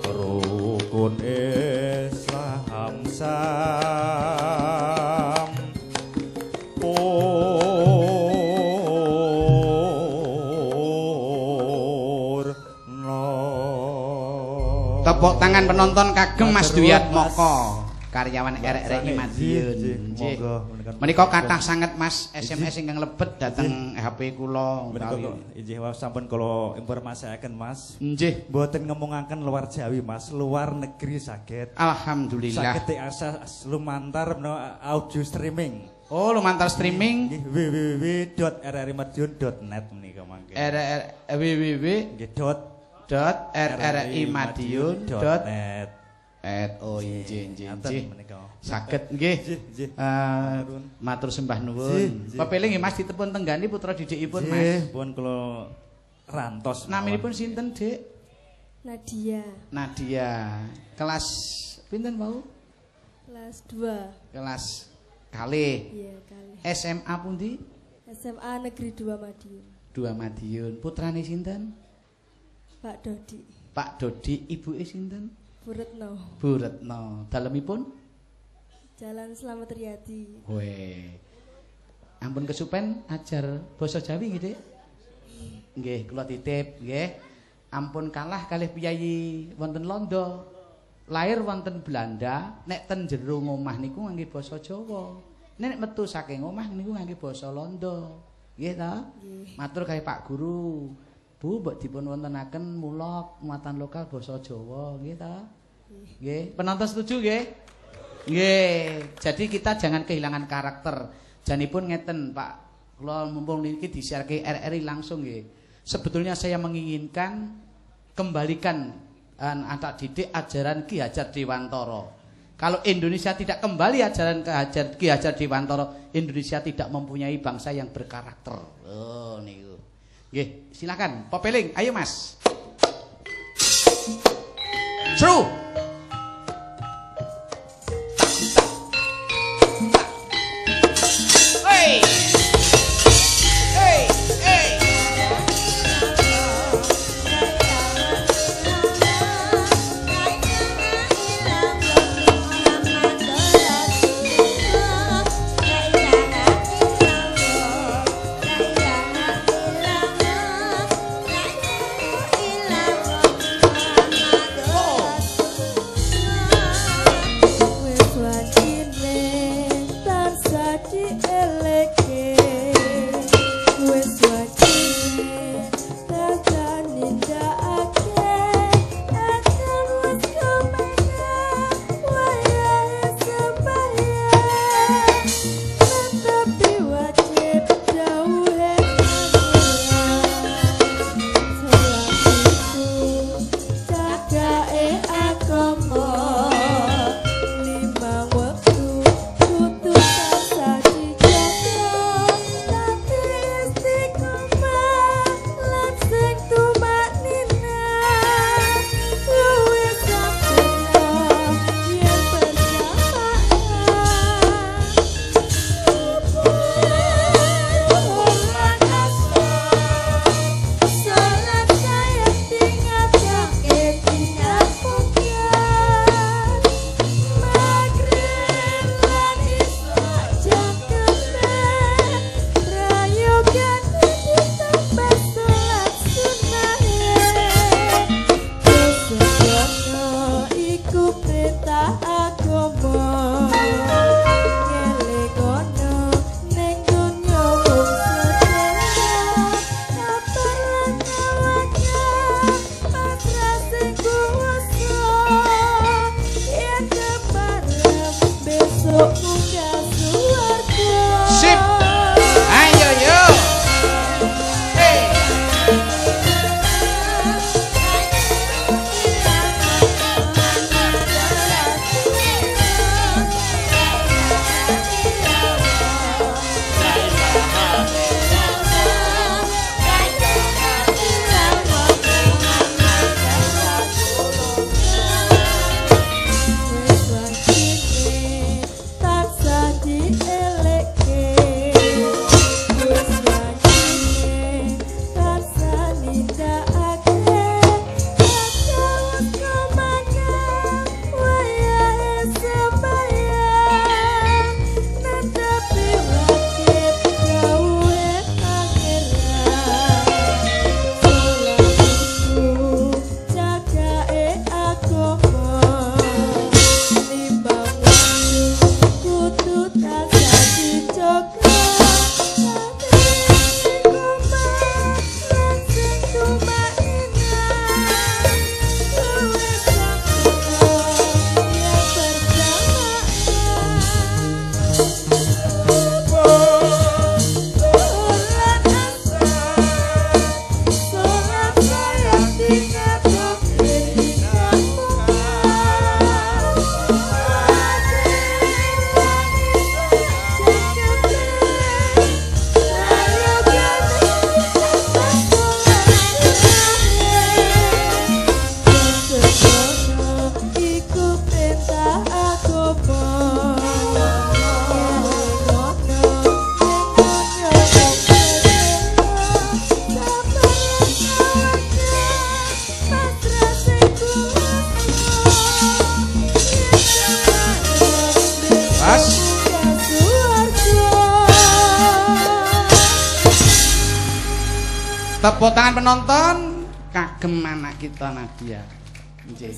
rukun Islam Tepuk tangan penonton kagem Mas Dwiatmoko, karyawan RRI Madiun. Menika kathah sanget Mas SMS ingkang lebet dhateng HP kula. Menika inggih sampun kula informasikaken Mas. Nggih. Mboten ngomongaken luar Jawi Mas, luar negeri saged. Alhamdulillah. Saged diakses lumantar audio streaming. Oh, lumantar streaming www.rrimadiun.net menika mangke. Www nggih .rrimadiun.net. Oh injih injih injih. Saged nggih. Matur sembah nuwun. Pepeling nggih Mas ditepun tenggani putra didikipun Mas. Nggih, pun kula rantos. Naminipun sinten, Dik? Nadia. Nadia. Kelas pinten wau? Kelas 2. Kelas kalih. Iya, kalih. SMA pundi? SMA Negeri 2 Madiun. 2 Madiun. Putrane sinten? Pak Dodi. Pak Dodi, ibuke sinten? Bu Retno. Bu Retno. Dalemipun? Jalan Slamet Riyadi. Weh. Ampun kesupen ajar basa Jawi nggih, Dik? Nggih, kula titip nggih. Ampun kalah kalih piyayi wonten Londo. Lahir wonten Belanda, nek ten jero omah niku ngangge basa Jawa. Nek metu saking omah niku ngangge basa Londo. Nggih ta? Nggih. Matur kalih Pak Guru. Bu, mbok dipun wontenaken mulok muatan lokal basa Jawa, nggih ta? Nggih, penonton setuju nggih? Nggih. Jadi kita jangan kehilangan karakter. Janipun ngeten, Pak. Kula mumpung niki disiarke RRI langsung nggih. Sebetulnya saya menginginkan kembalikan anak didik ajaran Ki Hajar Dewantara. Kalau Indonesia tidak kembali ajaran Ki Hajar Dewantara, Indonesia tidak mempunyai bangsa yang berkarakter. Oh niku. Nggih, silakan Popeling, ayo Mas. Seru. Hey. Hey, hey. Tepuk tangan penonton kagem anak kita Nadia. Nggih.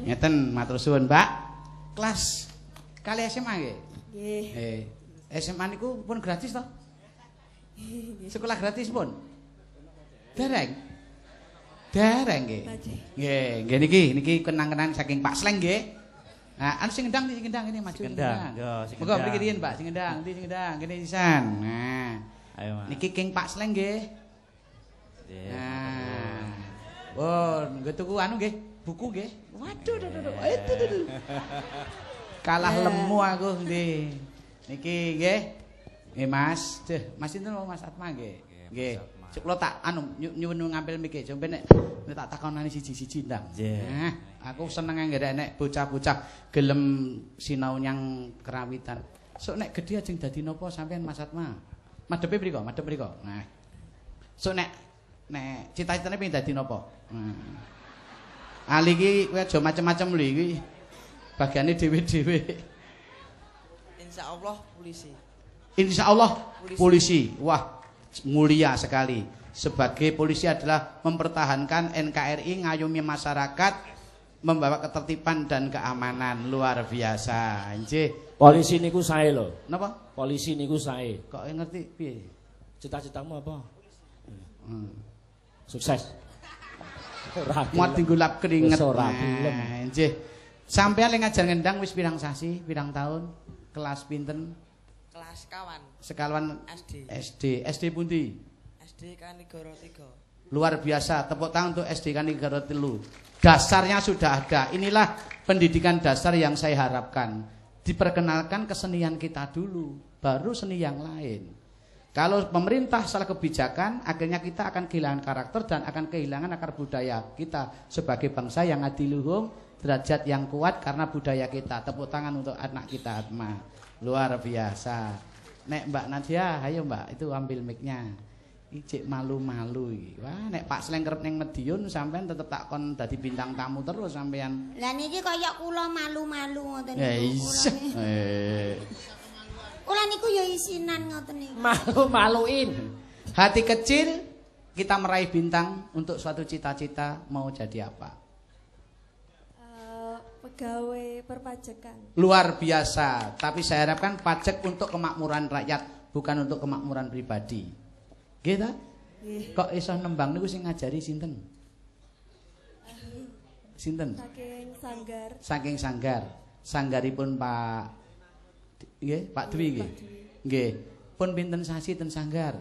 Ngeten matur suwun, Mbak. Kelas kali SMA nggih? Nggih. SMA niku pun gratis toh? Sekolah gratis pun? Dereng. Dereng nggih. Nggih, nggih niki niki kenang-kenangan saking Pak Sleng nggih. Nah, anu sing ngendang, sing ngendang ini maju. Sing ngendang. Yo, sing ngendang. Monggo mriki riyin, Pak, sing ngendang, ndi sing ngendang, kene sisan. Nah. Ayo, Mas. Niki king Pak Sleng nggih. Nggih. Nah. Oh, nggo tuku anu nggih, buku nggih. Waduh, duh, duh, itu duh. Kalah lemu aku nggih. Niki nggih. Nggih, Mas. Duh, Mas sinten Mas Atma nggih? Nggih. Kula tak anu nyuwun ngampil mike, sampe nek tak takonani siji-siji ndang. Nah, aku seneng anggere nek bocah-bocah gelem sinau nyang kerawitan. Sok nek gedhe ajeng dadi napa sampean Mas Atma? Madhepe mriko, madhep mriko. Nah. Sok nek cita-citane pengin dadi napa? Nah. Ali iki kowe aja macem-macem lho iki. Bagiane dhewe-dhewe. Insyaallah polisi. Insyaallah polisi. Wah, mulia sekali. Sebagai polisi adalah mempertahankan NKRI, ngayomi masyarakat, membawa ketertiban dan keamanan. Luar biasa. Nggih. Polisi niku sae lho. Napa? Polisi niku sae. Kok ngerti piye? Cita-citamu apa? Sukses. Muat digulap keringet. Nggih. Sampeyan lek ngajar ngendang wis pirang sasi, pirang tahun? Kelas pinten? Kelas kawan. Sekawan SD. SD. SD pundi? SD Kanigoro 3. Luar biasa, tepuk tangan untuk SD Kanigoro 3. Dasarnya sudah ada. Inilah pendidikan dasar yang saya harapkan. Diperkenalkan kesenian kita dulu, baru seni yang lain. Kalau pemerintah salah kebijakan, akhirnya kita akan kehilangan karakter dan akan kehilangan akar budaya kita sebagai bangsa yang adiluhung, derajat yang kuat karena budaya kita. Tepuk tangan untuk anak kita Atma. Luar biasa. Nek Mbak Nadia, ayo Mbak, itu ambil mic-nya. Ijik malu-malu iki. Wah, nek Pak Sleng kerep ning Madiun sampean tetep tak kon dadi bintang tamu terus sampean. Lah niki kaya kula malu-malu ngoten niku. Kula niku ya isinan ngoten niku. Malu-maluin. Hati kecil kita meraih bintang untuk suatu cita-cita mau jadi apa? Pegawai perpajakan. Luar biasa, tapi saya harapkan pajak untuk kemakmuran rakyat, bukan untuk kemakmuran pribadi. Nggih ta? Kok iso nembang niku sing ngajari sinten? Sinten? Saking sanggar. Saking sanggar. Sanggaripun Pak nggih, Pak Dwi nggih. Nggih. Pun pinten sasi ten sanggar?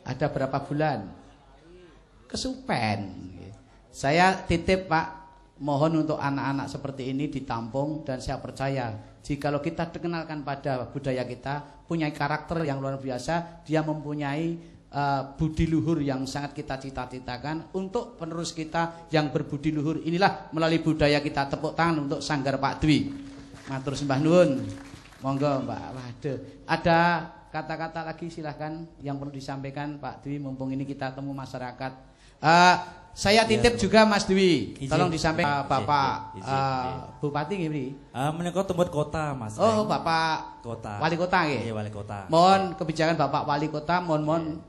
Ada berapa bulan? Kesupen. Saya titip Pak, mohon untuk anak-anak seperti ini ditampung dan saya percaya jikalau kita dikenalkan pada budaya kita, punya karakter yang luar biasa, dia mempunyai budi luhur yang sangat kita cita-citakan untuk penerus kita yang berbudi luhur. Inilah melalui budaya kita. Tepuk tangan untuk Sanggar Pak Dwi. Matur sembah nuwun. Monggo Mbak. Waduh, ada kata-kata lagi silahkan yang perlu disampaikan Pak Dwi, mumpung ini kita temu masyarakat. Saya titip juga Mas Dwi, tolong disampaikan Bapak Bupati nggih mriki. Menika tumut kota Mas. Oh, Bapak kota. Wali kota nggih. Iya, wali kota. Mohon kebijakan Bapak Wali Kota, mohon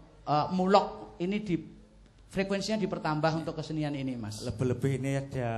mulok ini di frekuensinya dipertambah untuk kesenian ini, Mas. Lebih-lebih ini ada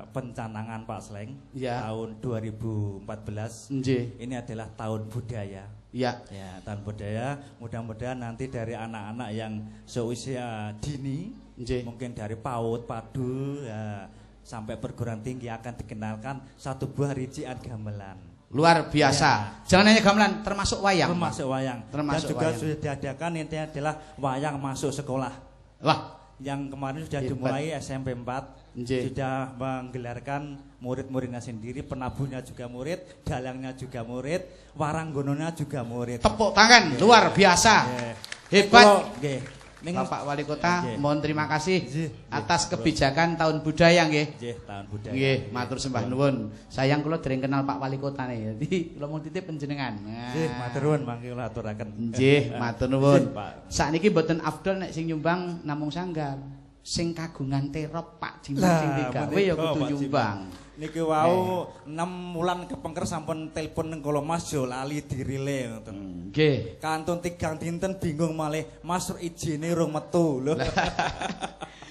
pencanangan Pak Sleng ya. Tahun 2014. Nggih. Ini adalah tahun budaya. Ya. Ya, tahun budaya. Mudah-mudahan nanti dari anak-anak yang seusia dini, nggih, mungkin dari PAUD, PADU, ya, sampai perguruan tinggi akan dikenalkan satu buah rincian gamelan. Luar biasa. Ya. Jangan hanya gamelan, termasuk wayang. Termasuk wayang. Termasuk dan juga wayang. Sudah diadakan intinya adalah wayang masuk sekolah. Wah, yang kemarin sudah hebat. Dimulai SMP 4. Nggih. Sudah menggelarkan murid-muridnya sendiri, penabuhnya juga murid, dalangnya juga murid, waranggononya juga murid. Tepuk tangan, luar biasa. Nggih. Hebat. Nggih. Bapak Wali Kota, nggih, mohon terima kasih nggih, atas kebijakan tahun budaya nggih. Nggih, tahun budaya. Nggih, matur sembah nuwun. Sayang kula dereng kenal Pak Wali Kota nih. Jadi kula mau titip panjenengan. Nggih, matur nuwun mangke kula aturaken. Nggih, matur nuwun. Sakniki mboten afdol nek sing nyumbang namung sanggar. Sing kagungan terop Pak Jiman sing digawe ya kudu nyumbang. Niki wau 6 wulan kepengker sampun telepon nang kula Mas yo lali dirile ngoten. Nggih. Kantun 3 dinten bingung malih Mas ijine rung metu lho.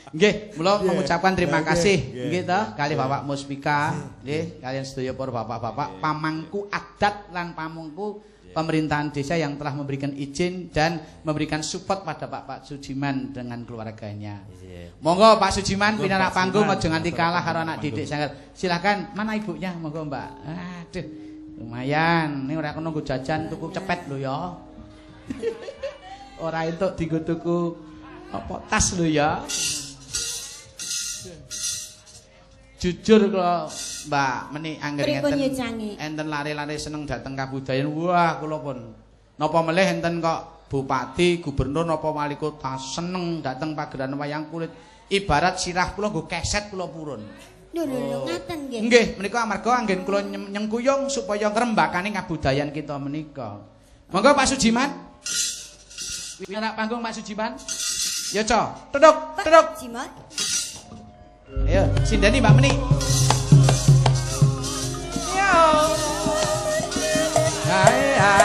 Nggih, mula mengucapkan terima kasih nggih to kali Bapak Muspika nggih, kalian sedaya para bapak-bapak pamangku adat lan pamangku pemerintahan desa yang telah memberikan izin dan memberikan support pada Pak Sujiman dengan keluarganya. Monggo Pak Sujiman pinarak panggung aja nganti kalah karo anak didik sangat. Silakan, mana ibunya? Monggo Mbak. Aduh, lumayan. Ini ora kena nggo jajan tuku cepet lho ya. Ora entuk dienggo tuku apa tas lho ya. Jujur kula Mbak menik angger ngeten enten lare-lare seneng dateng kabudayan. Wah, kula pun napa melih enten kok bupati, gubernur napa wali kota seneng dateng pageran wayang kulit. Ibarat sirah kula nggo keset kula purun. Lho lho ngaten nggih. Nggih, menika amarga anggen kula nyengkuyung supaya ngrembakane kabudayan kita menika. Monggo Pak Sujiman. Pinarak panggung Pak Sujiman. Ya, Co. Duduk, duduk. Jiman. Ayo, sindeni Mbak Menik. Yo. Ya.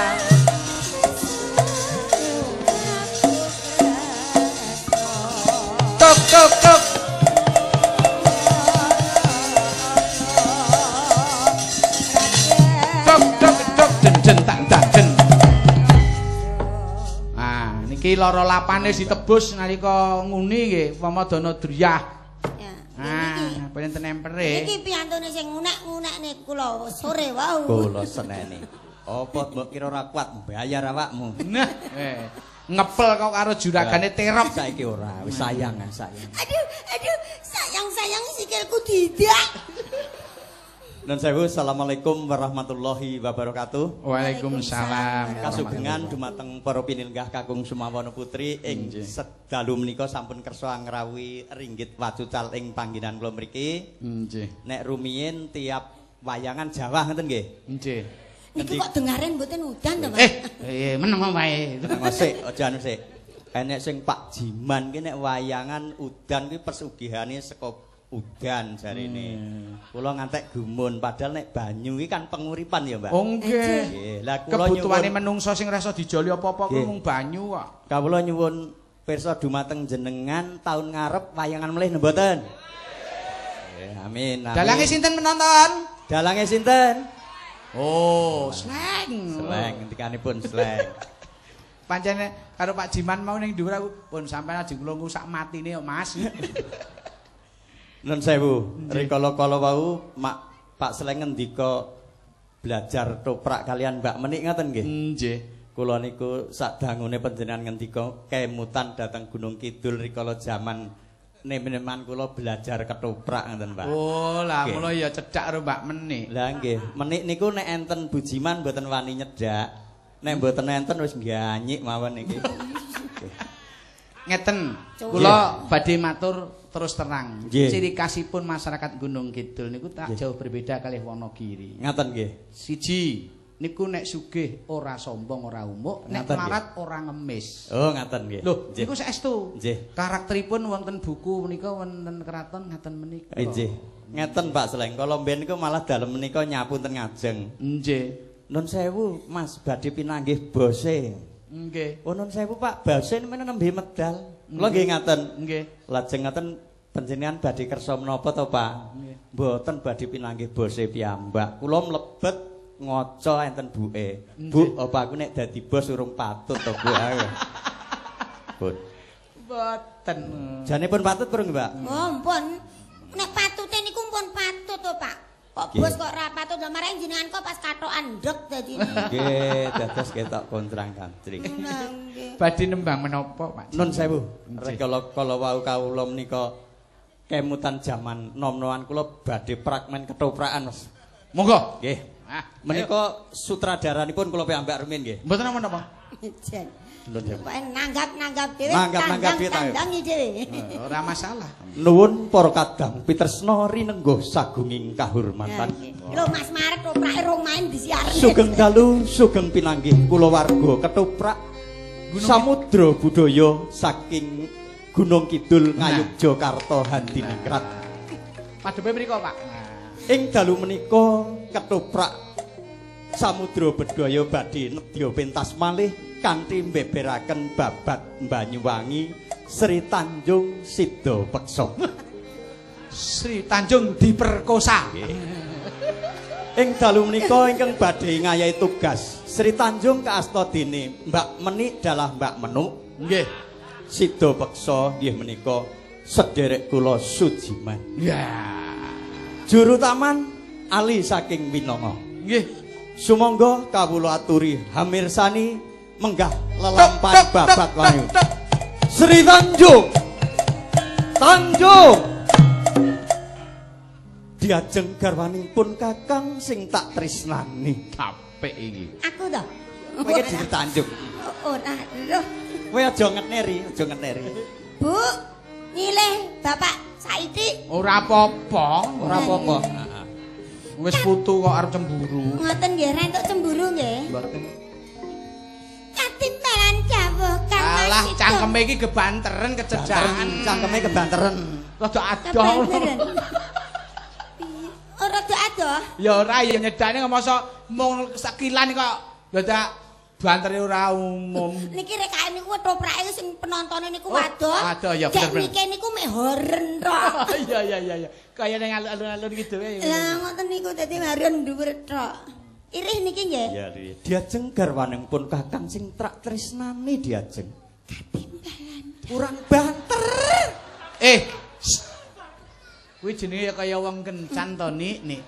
Tok tok tok. Tok tok tok den den tak tak den. Ah, niki lara lapane ditebus nalika nguni nggih, Pamadana Driyah. Ah, pancen empere. Iki piyantune sing ngunek-ngunekne kula sore wau. Kula seneni. Apa mbok kira ora kuat mbayar awakmu? Nah, ngepel kok karo juragane terop saiki ora, wis sayang sayang. Aduh, aduh, sayang-sayang sikilku didak. Nun sewu, assalamualaikum warahmatullahi wabarakatuh. Waalaikumsalam. Kasugengan dumateng para pinenggah kakung Sumawana Putri ing sedalu menika sampun kersa ngrawuhi ringgit wacucal ing panggenan kula mriki. Nggih. Nek rumiyin tiap wayangan Jawa ngoten nggih. Nggih. Niki kok dengaren mboten udan to, Mas? Meneng wae. Meneng sik, aja anu sik. Enek sing Pak Jiman ki nek wayangan udan ki pesugihane saka udan jarene. Kula ngantek gumun padahal nek banyu iki kan penguripan ya, Mbak. Oh nggih. Lah kula kebutuhane menungso sing rasa dijoli apa-apa kuwi mung banyu kok. Kawula nyuwun pirsa dumateng jenengan taun ngarep wayangan melih mboten? Nggih, amin. Amin. Dalange sinten penonton? Dalange sinten? Oh, sleng. Sleng ngendikanipun sleng. Pancene karo Pak Jiman mau ning dhuwur aku pun sampean ajeng kula ngusak matine kok, Mas. Nun sewu, rikala kala wau mak Pak Sleng ngendika belajar toprak kalian Mbak Menik ngoten nggih? Nggih. Kula niku sadangune panjenengan ngendika kemutan dhateng Gunung Kidul rikala jaman nem-neman kula belajar ketoprak ngoten Pak. Oh, lah mula ya cedhak karo Mbak Menik. Lah nggih, Menik niku nek enten bujiman mboten wani nyedhak. Nek mboten enten wis ngganyik mawon niki. Ngeten, kula badhe matur terus terang. Ciri khasipun masyarakat Gunung Kidul niku tak jauh berbeda kalih Wonogiri. Ngaten nggih. Siji, niku nek sugih ora sombong ora umuk, nek melarat ora ngemis. Oh, ngaten nggih. Lho, niku saestu. Nggih. Karakteripun wonten buku menika wonten keraton ngaten menika. Nggih. Ngeten Pak Sleng, kala mben niku malah dalem menika nyapu ten ngajeng. Nggih. Nun sewu, Mas, badhe pinanggih bose. Nggih. Oh nun sewu Pak, bose men nembe medal. Kula nggih ngaten. Nggih. Lajeng ngaten panjenengan badhe kersa menapa to, Pak? Nggih. Mboten badhe pinanggih bose piyambak. Kula mlebet ngaca enten buke. Bu, apa aku nek dadi bos urung patut to, Bu? Pun. Mboten. Jane pun patut purung, Mbak? Oh, pun. Nek patute niku pun patut to, Pak. Kok bos kok ora patut lho marang jenengan kok pas katokan ndek dadi. Nggih, dados ketok kontrang-kantring. Nggih. Badhe nembang menapa, Pak? Nun sewu. Rikala kala wau kawula menika kemutan jaman nom-noman kula badhe fragmen ketoprakan, Mas. Monggo. Nggih. Menika sutradaranipun kula piyambak rumiyin nggih. Mboten napa-napa. Jan. Nanggap-nanggap dhewe, nanggap-nanggap dhewe. Ora masalah. Nuwun para kadang pitresna rinengguh sagunging kahurmatan. Lho Mas Maret toprake rong main disiarke. Sugeng dalu, sugeng pinanggih kulawarga ketoprak samudra budaya saking Gunung Kidul Ngayogyakarta Hadiningrat. Padepe mriku, Pak. Ing dalu menika ketoprak samudra budaya badhe nedya pentas malih kanthi mbeberaken babat Banyuwangi Sri Tanjung Sida Peksa. Sri Tanjung diperkosa. Ing dalu menika ingkang badhe ngayahi tugas Sri Tanjung kaasta dene Mbak Menik dalah Mbak Menuk. Nggih. Sida peksa nggih menika sederek kula Sujiman. Ya. Juru taman Ali saking Winongo. Nggih. Sumangga kawula aturi hamirsani menggah lelampahan babat wahyu. Sri Tanjung. Tanjung. Diajeng garwanipun Kakang sing tak tresnani. Apik iki. Aku to. Kowe iki Sri Tanjung. Ora lho. Kowe aja ngetneri, aja ngetneri. Bu, nyileh Bapak saiki. Ora apa-apa, ora apa-apa. Wis putu kok arep cemburu. Ngoten nggih, ra entuk cemburu nggih. Mboten. Katimbalan jawuh Kang Mas. Alah, cangkeme iki gebanteren kecedakan. Cangkeme gebanteren. Rada adoh. Ora rada adoh. Ya ora ya nyedane mosok mung sekilan kok dadak bantere ora umum. Niki rekake niku ketoprake sing penontone niku wadoh. Wadoh ya bener. Niki niku mek horen tok. Iya iya iya iya. Kaya ning alun-alun gitu wae. Lah ngoten niku dadi horen dhuwur tok. Irih niki nggih. Iya, diajeng garwanipun Kakang sing trak tresnane diajeng. Katimbalan. Kurang banter. Kuwi jenenge ya kaya wong kencan to, Nik, Nik.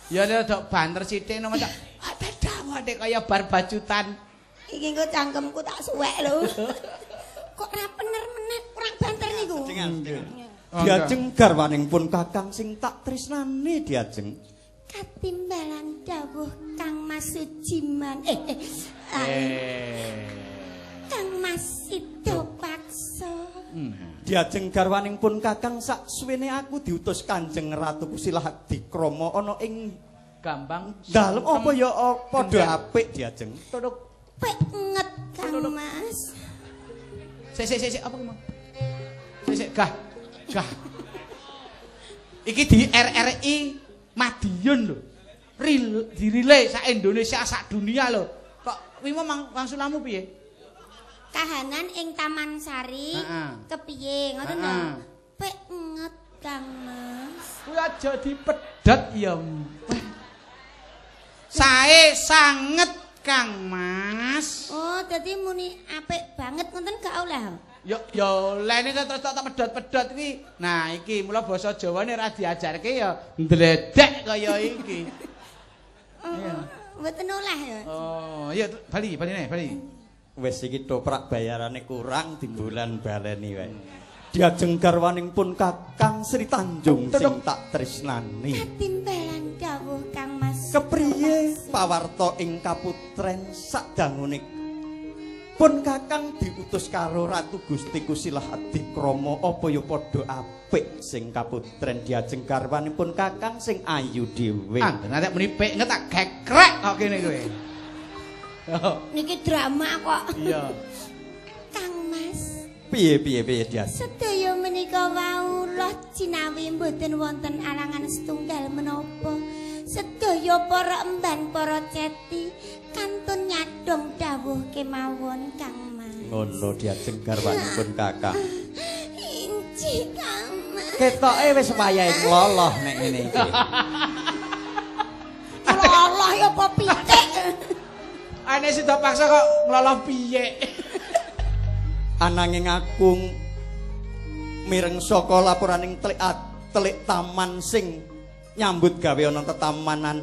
Ya rada banter sithik no macak. Adadah nek kaya bar bacutan. Iki engko cangkemku tak suwek lho. Kok ora bener meneh kurang banter niku. Diajeng garwanipun Kakang sing tak tresnane diajeng. Katimbalan dawuh Kang Mas Sujiman. Kang Mas Sida Paksa. Diajeng garwanipun Kakang sak suwene aku diutus Kanjeng Ratu Kusilah Adikrama ana ing Gambang dalem apa ya padha apik diajeng. Tutuk penget Kang Mas. Sik sik sik apa ki mau? Sik sik gah. Gah. Iki di RRI Madiun lho. Dirilai sak Indonesia sak dunia lho. Kok kuwi mau wangsulamu piye? Kahanan ing Taman Sari kepiye ngoten to? Penget Kang Mas. Kuwi aja dipedhot ya. Sae sanget Kang Mas. Oh, dadi muni apik banget ngoten gak oleh. Ya ya olehne terus tak pedhot-pedhot iki. Nah, iki mula basa Jawane ora diajarke ya ndledek kaya iki. Oh, mboten oleh ya. Oh, iya bali bali neh, bali. Wis iki toprak bayarane kurang timbulan baleni wae. Diajeng garwanipun Kakang Sri Tanjung sing tak tresnani. Katimbalan dawuh Kang Mas. Kepriye pawarta ing kaputren sadangune pun Kakang diutus karo Ratu Gusti Kusilah Adikrama apa ya padha apik sing kaputren diajeng garwanipun Kakang sing ayu dhewe. Ah, nek muni pik tak gekrek kok kene kowe. Niki drama kok. Iya. Kang Mas. Piye piye piye diajeng. Sedaya menika wau loh cinawi mboten wonten alangan setunggal menapa. Sedaya para emban para ceti kantun nyadong dawuh kemawon Kang Mas. Ngono diajeng garwanipun Kakang. Inci Kang Mas. Ketoke wis wayahe ngloloh nek ngene iki. Ngloloh ya apa pitik. Ane sida paksa kok ngloloh piye. Ananging aku mireng saka laporaning telik taman sing nyambut gawe ana tetamanan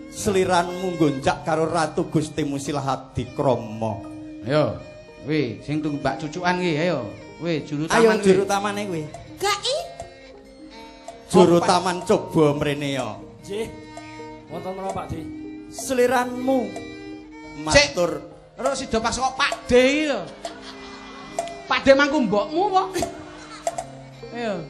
seliranmu nggonjak karo Ratu Gusti Musilah Adikrama. Ayo, kuwi sing tunggu mbak cucukan ki, ayo. Kuwi juru taman. Ayo juru tamane kuwi. Gak i. Juru taman coba mrene ya. Nggih. Wonten menapa Pak Di? Seliranmu matur. Ora sida paksa kok Pak D iki lho. Pak D mangku mbokmu apa? Ayo.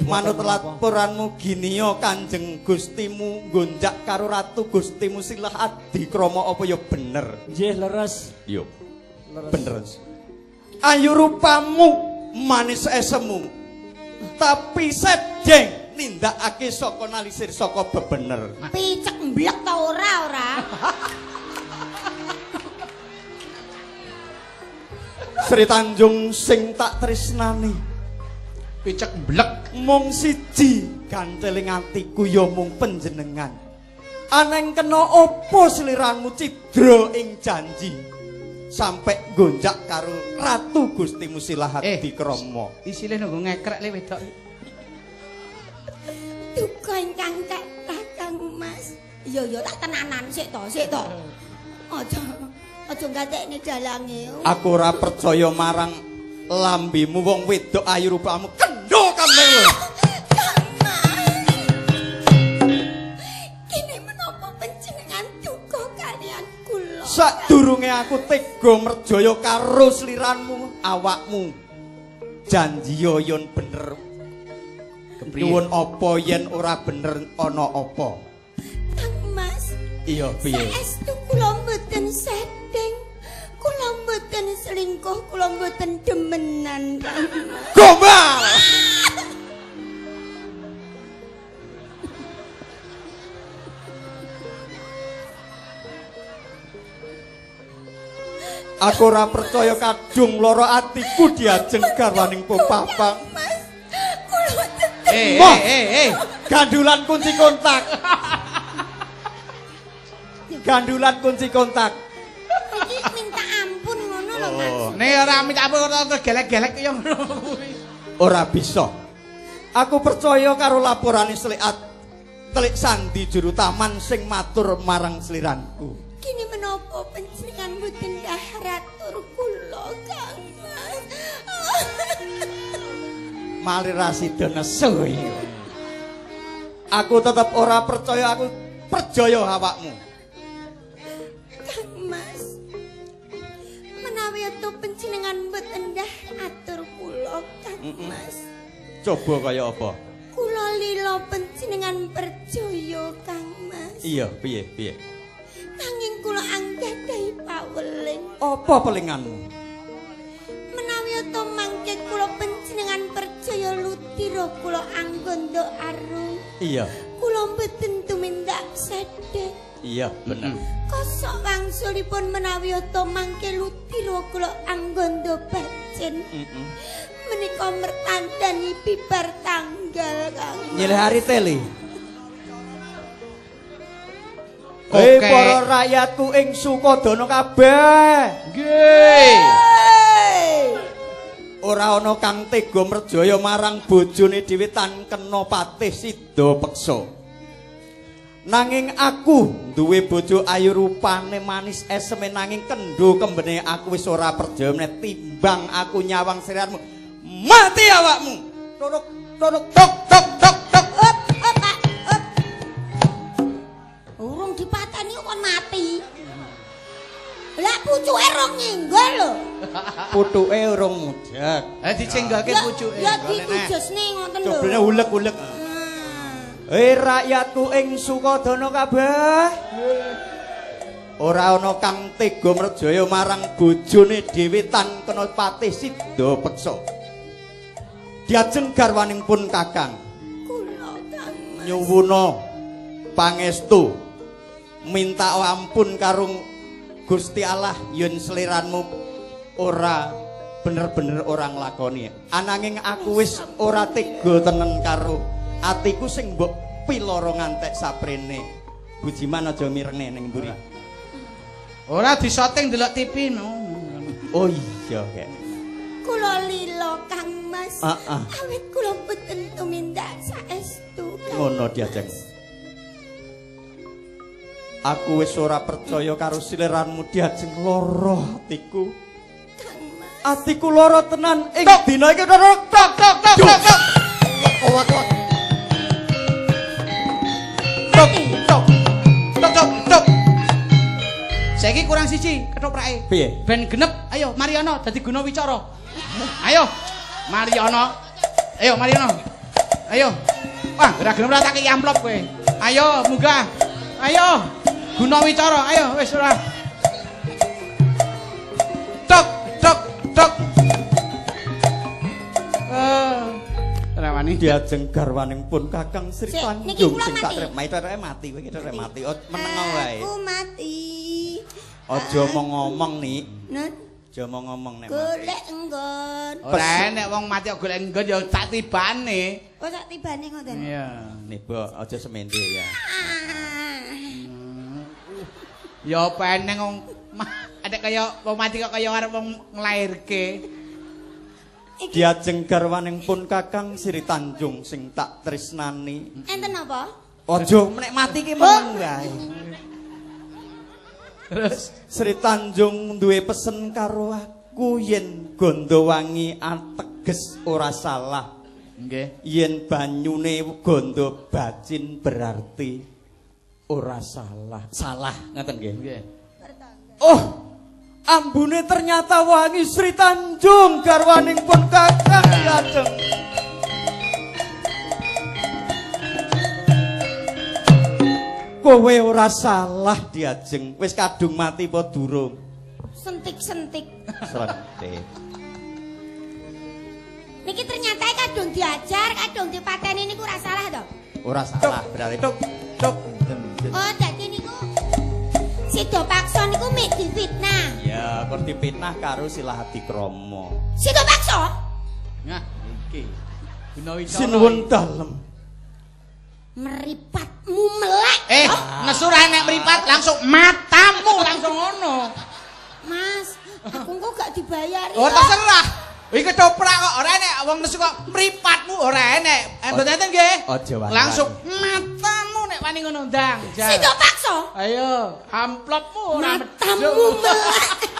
Manut laporanmu giniya Kanjeng Gustimu nggonjak karo Ratu Gusti Musilah Adikrama apa ya bener? Nggih leres. Yo. Bener. Ayu rupamu manis esemu. Tapi sedeng nindakake saka nalisir saka bebener. Picek mblek ta ora ora? Sri Tanjung sing tak tresnani. Picek mblek mung siji Ganteling atiku ya mung panjenengan. Aneng kena opo sliramu cidra ing janji sampe gonjak karo Ratu Gusti Musilahati Krama. Isile nunggu ngekrek le wedok. Duka ingkang kathah Kang Mas. Iya ya tak tenanan sik to, sik to. Aja aja gatekne dalange. Aku ora percaya marang lambimu wong wedok ayu rupamu kendho kambing lho. Sadurunge aku tega merjaya karo sliranmu, awakmu janji yen bener. Nyuwun apa yen ora bener ana apa? Kang Mas. Iya, piye? Saestu kula mboten sedeng. Kula mboten selingkuh, kula mboten demenan, Kang Mas. Gombal. Aku ora percaya kadung lara atiku diajeng garwaning Papang. Mas, kula Gandulan kunci kontak. Gandulan kunci kontak. Iki minta ampun ngono lho, Mas. Nek ora minta ampun terus gelek-gelek ya ngono kuwi. Ora bisa. Aku percaya karo laporane Seliat Telik Sandi juru taman sing matur marang sliranku. Kini menapa panjenengan mboten dahar atur kula, Kang Mas. Malih ra sida nesu iki. Aku tetep ora percaya, aku percaya awakmu. Kang Mas, menawi to panjenengan mboten dahar atur kula, Kang Mas. Coba kaya apa? Kula lila panjenengan percaya, Kang Mas. Iya, piye, piye? Nanging kula anggadhahi paweling. Apa pelinganmu? Menawi to mangke kula panjenengan percaya ludira kula anggondo arum. Iya. Kula mboten tumindak sedhek. Iya, bener. Kosok wangsulipun menawi to mangke ludira kula anggondo bacin. Menika mertandani bibar tanggal, Kang. Nyilih hari teli. Hei para rakyatku ing Sukodana kabeh. Nggih. Ora ana kang tega merjaya marang bojone dhewe tan kena patih sida peksa. Nanging aku duwe bojo ayu rupane manis eseme nanging kendho kembene aku wis ora percaya meneh timbang aku nyawang sriranmu. Mati awakmu. Tok tok tok tok tok tok. Up up Pak. Up. Urung dipateni kon mati. Lah pucuke rong nyenggol lho. Putuke urung mudhek. Lah dicenggalke pucuke. Ya ditujesne ngoten lho. Coblene ulek-ulek. Hei rakyatku ing Sukodana kabeh. Ora ana kang tega merjaya marang bojone dhewe tan kena patih sida peksa. Diajeng garwaning pun Kakang. Kula Kang Mas. Nyuwuna pangestu. Minta ampun karo Gusti Allah yen seliranmu ora bener-bener ora nglakoni. Ananging aku wis ora tega tenen karo atiku sing mbok piloro ngantek saprene. Bujiman aja mirenge ning mburi. Ora disoting delok TV no. Oh iya kek. Kula lila Kang Mas. Awit kula boten tumindak saestu. Ngono diajeng. Aku wis ora percaya karo siliranmu diajeng lara atiku. Kang Mas. Atiku lara tenan ing dina iki tok tok tok tok tok. Tok tok tok tok tok. Saiki kurang siji kethoprake. Piye? Ben genep. Ayo Mariono dadi guna wicara. Ayo Mariono. Ayo Mariono. Ayo. Wah, ora genep ora tak kei amplop kowe. Ayo munggah. Ayo guna wicara. Ayo wis ora. Tok tok tok. Ora wani diajeng garwaning pun Kakang Sri Tanjung sing tak trep. Mati mati kowe iki trep mati. Meneng wae. Aku mati. Aja ngomong nih. Nun. Aja ngomong nek mati. Golek enggon. Ora nek wong mati kok golek enggon ya sak tibane. Oh sak tibane. tibane ngoten. Iya. Niba aja semende ya. Ya apa eneng wong ada kaya wong mati kok kaya arep wong nglairke. Diajeng garwaning pun Kakang Sri Tanjung sing tak tresnani. Enten apa? Aja nek mati ki meneng wae. Terus Sri Tanjung duwe pesen karo aku yen Gondowangi ateges ora salah. Nggih. Yen banyune gondo bacin berarti ora salah. Salah ngoten nggih. Nggih. Oh, ambune ternyata wangi Sri Tanjung garwaning pun Kakang Diajeng. Kowe ora salah Diajeng, wis kadung mati apa durung? Sentik-sentik. Sentik. Niki ternyata kadung diajar, kadung dipateni niku ora salah to? Ora salah berarti. Tuk tuk. Oh, dadi niku Sida Paksa niku mek difitnah. Ya, kon difitnah karo Silahadikrama. Sida Paksa? Nah, iki. Gunawicara. Sinuwun dalem. Meripatmu melek. Nesu ra nek meripat langsung matamu langsung ngono. Mas, aku kok gak dibayar. Oh, terserah. Iki ketoprak kok ora enek wong nesu kok mripatmu ora enek. Mboten enten nggih. Langsung matamu nek wani ngono ndang. Sida Paksa. Ayo, amplopmu ora matamu melek.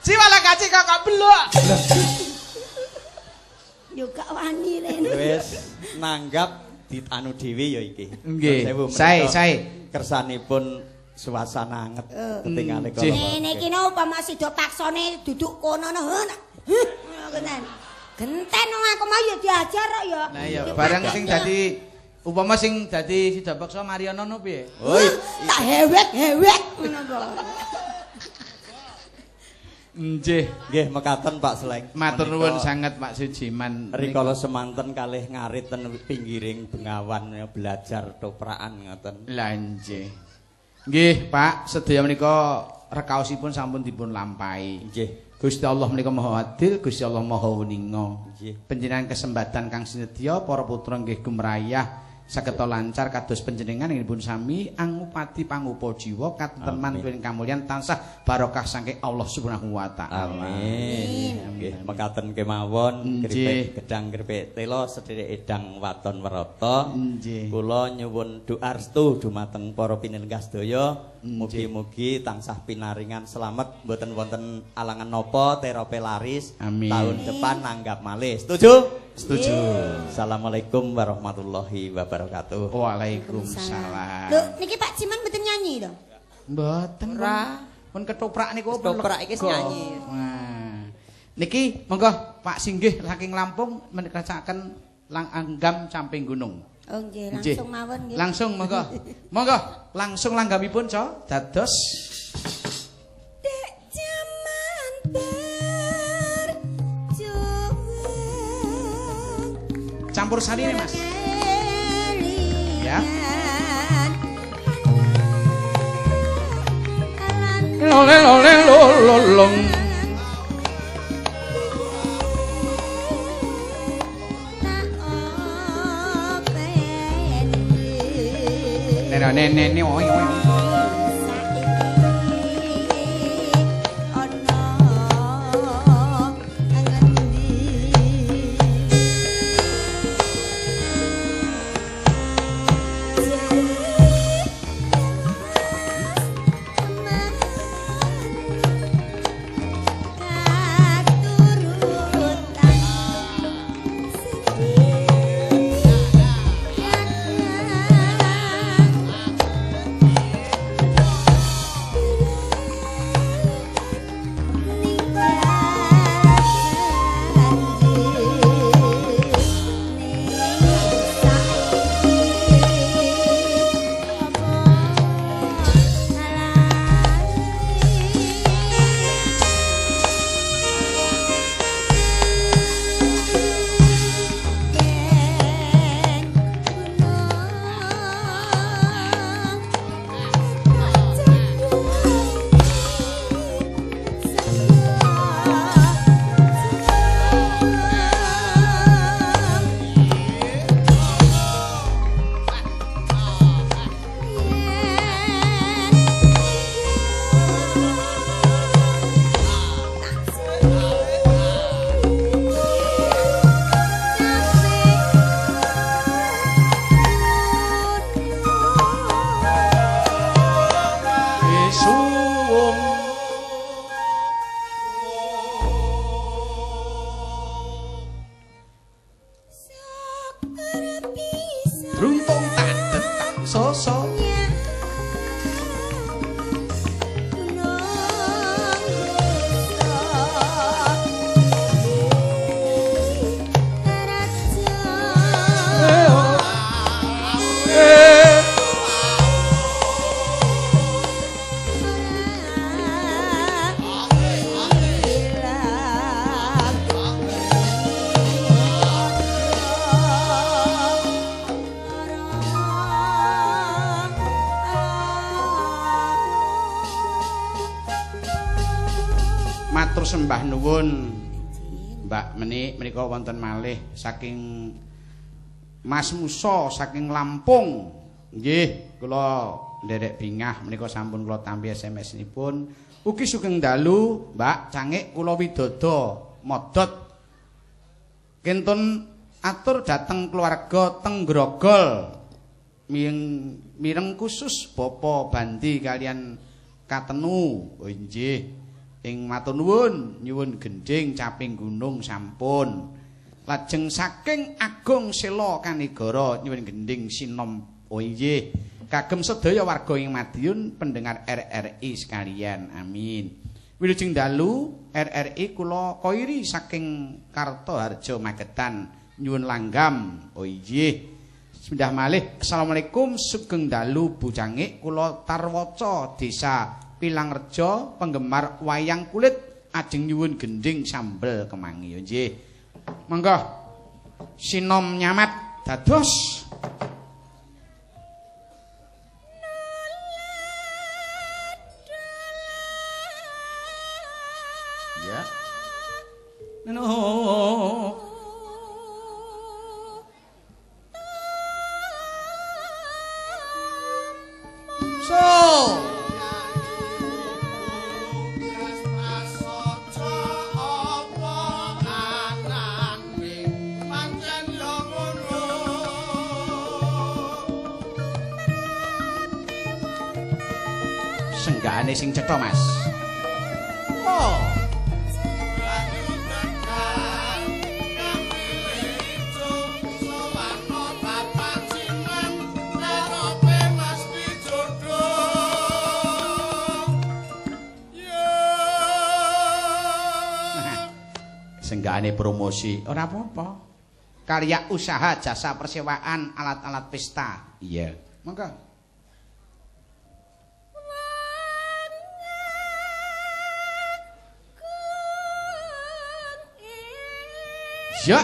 Siwala kaci kok kok belok. Yo gak wani rene. Wis nanggap ditanu dhewe ya iki. Nggih. Sae, sae. Kersanipun suasana anget ketingale kala. Ngene iki no upama Sida Paksane duduk kono no. Ngoten. Genten wong aku mau ya diajar kok ya. Lah iya, bareng sing dadi upama sing dadi Sida Paksa Mariono no piye? Oi, tak hewek-hewek ngono kok. Nggih, nggih mekaten Pak Sleng. Matur nuwun sanget Pak Sujiman. Rikala semanten kalih ngarit ten pinggiring bengawan belajar toprakan ngoten. Lah nggih. Nggih, Pak, sedaya menika rekaosipun sampun dipun lampahi. Nggih. Gusti Allah menika Maha Adil, Gusti Allah Maha Weninga. Nggih. Panjenengan kesempatan kang sinedya para putra nggih gumrayah sageta lancar kados panjenengan ingipun sami angupati pangupa jiwa katenteman tuwin kamulyan tansah barokah saking Allah Subhanahu wa taala. Amin. Nggih, mekaten kemawon kripik gedang kripik tela sederek edang waton werata. Kula nyuwun doa restu dumateng para pinenggah sedaya. Mugi-mugi tansah pinaringan selamat mboten wonten alangan napa terope laris. Amin. Tahun depan nanggap malih. Setuju? Setuju. Assalamualaikum warahmatullahi wabarakatuh. Waalaikumsalam. Lho niki Pak Jiman mboten nyanyi to? Mboten. Ora. Mun ketoprak niku ketoprak iki nyanyi. Wah. Niki monggo Pak Singgih saking Lampung menikmataken langgam Camping Gunung. Oh nggih, langsung mawon nggih. Langsung monggo. Monggo langsung langgamipun co dados Dek jaman berjuang. Campur sari nih Mas. Ya. Lole lole lolong. Nene nene oi oi. Matur sembah nuwun. Mbak Menik menika wonten malih saking Mas Musa saking Lampung. Nggih, kula nderek bingah menika sampun kula tampi SMS nipun. Ugi sugeng dalu, Mbak Cangik kula Widodo modot. Kintun atur dhateng keluarga teng Grogol. Mireng khusus Bapak Bandi kalian Katenu. Oh nggih. Ing matur nuwun, nyuwun gendhing caping gunung sampun. Lajeng saking Agung Sela Kanigara nyuwun gendhing sinom. Oh nggih. Kagem sedaya warga ing Madiun pendengar RRI sekalian. Amin. Wilujeng dalu RRI kula Koiri saking Kartoharjo Magetan nyuwun langgam. Oh nggih. Sepindah malih. Assalamualaikum sugeng dalu Bu Cangik kula Tarwaca Desa Pilangrejo penggemar wayang kulit ajeng nyuwun gendhing sambel kemangi. Nggih. Monggo sinom nyamat dados. Ya. No. So. Senggakane sing cetha, Mas. Oh. Senggakane promosi, ora apa-apa. Karya usaha jasa persewaan alat-alat pesta. Iya. Monggo. Ya.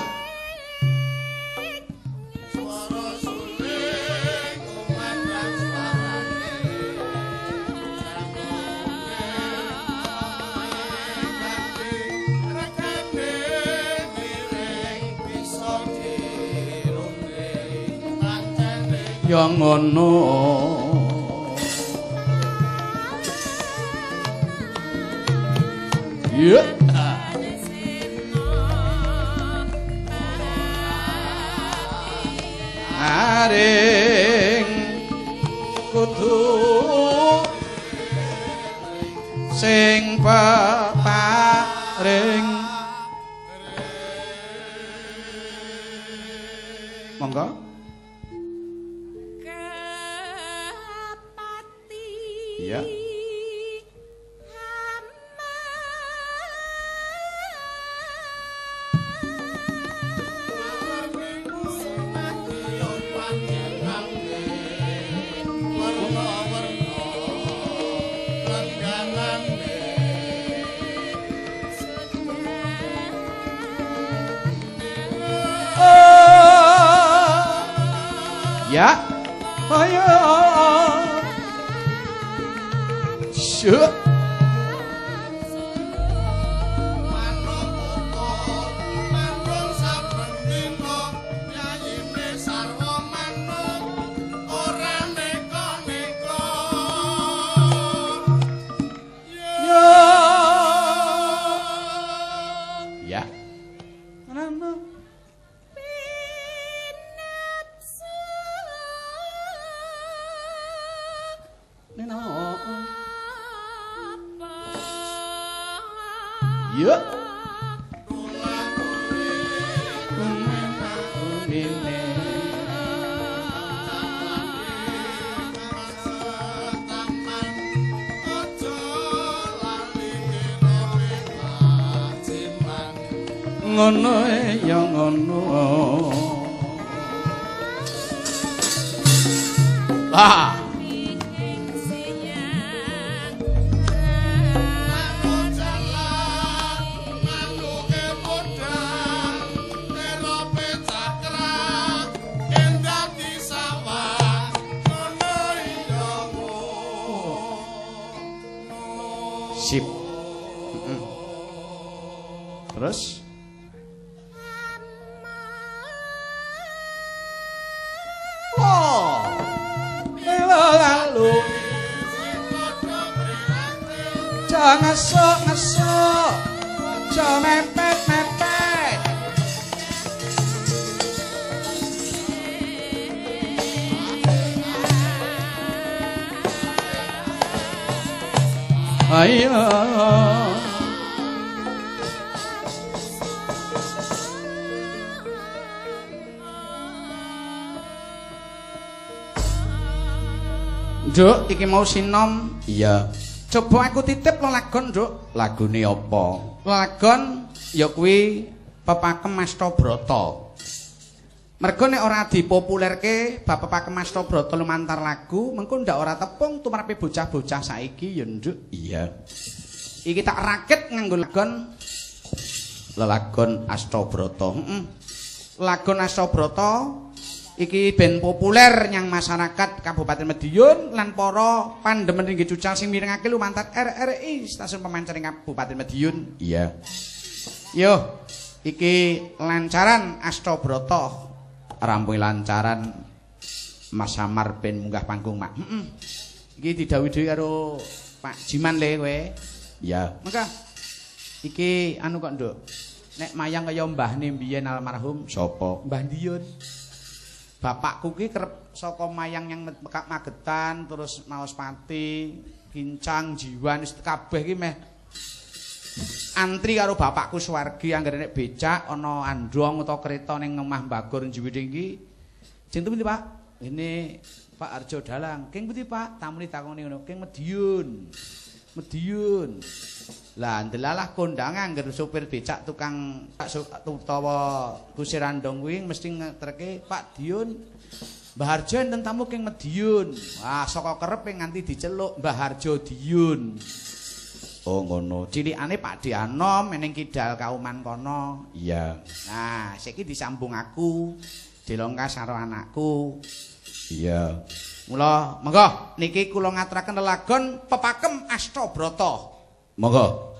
Swara suling kumandhang swarane regane miring bisa dirunde pancene ya ngono. Ya. Aring kudu sing peparing. Monggo. Kepati. Iya. Ya. Ayo. Syuk. Manung saben dina yayine sarwa manuk ora neka-neka. Ya. Ya. Ana. Ya. Ngono ya ngono. Ah. Sip. Terus oh, lalu jangan ngesuk-ngesuk, aja mepet-mepet. Ayo. Nduk, iki mau sinom. Iya. Coba aku titip lelagon, Nduk. Lagune apa? Lelagon ya kuwi Pepakem Astabrata. Mergo nek ora dipopulerke bab Pepakem Astabrata lumantar lagu, mengko ndak ora tepung tumrape bocah-bocah saiki ya, Nduk. Iya. Iki tak rakit nganggo lagon lelagon Astabrata. Heeh. Lagon Astabrata iki ben populer nyang masyarakat Kabupaten Madiun lan para pandemen inggih cucal sing mirengake lumantar RRI stasiun pemancar ing Kabupaten Madiun. Iya. Yo, iki lancaran Astabrata. Rampung lancaran Mas Samar ben munggah panggung, Mak. Heeh. Iki didhawuhi karo Pak Jiman le kowe. Iya. Mengko iki anu kok, Nduk. Nek mayang kaya mbahne mbiyen almarhum sapa? Mbah Diyun. Bapakku ki kerep saka mayang yang Magetan terus Maospati, Kincang, Jiwan wis kabeh ki meh antri karo bapakku swargi anggere nek becak ana andhong utawa kereta ning omah Bagor Jiwiding iki. Jeneng pundi, Pak? Ini Pak Arjo Dalang. King pundi, Pak? Tamune takoni ngono. King Madiun. Madiun. Lah ndelalah kondang angger sopir becak tukang utawa kusir andong kuwi mesti ngeterke Pak Diun. Mbah Harjo enten tamu king Madiun. Wah, saka kerepe nganti diceluk Mbah Harjo Diun. Oh ngono. Cilikane Pak Dianom ning Kidal Kauman kono. Iya. Nah, saiki disambung aku, dilongkas karo anakku. Iya. Mula monggo niki kula ngaturaken lelagon Pepakem Astabrata. Monggo.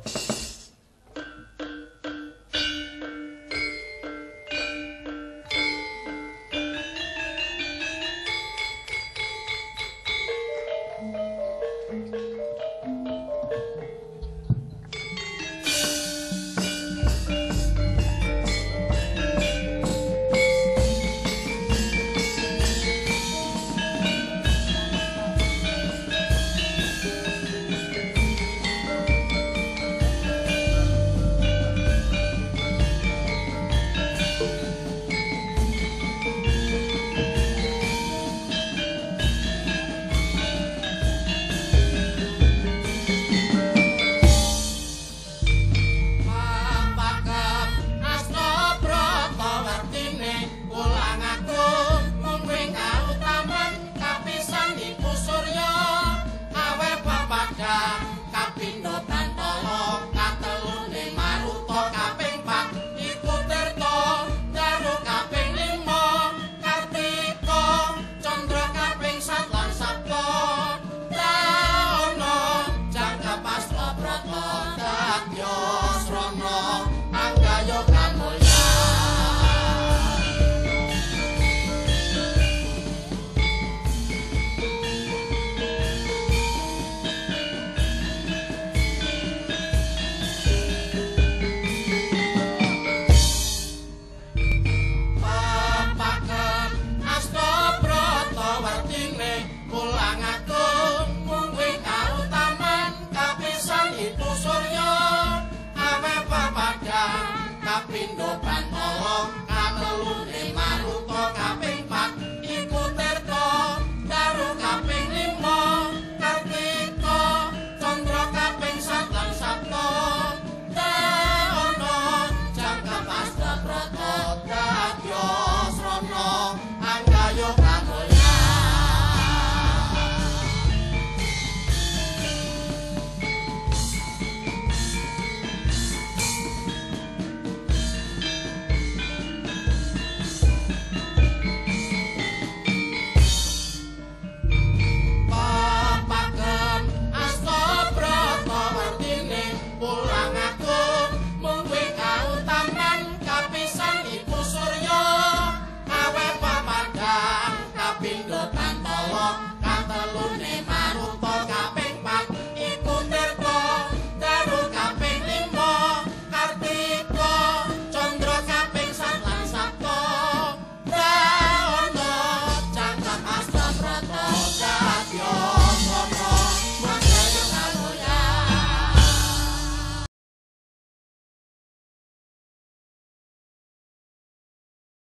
Kapindho.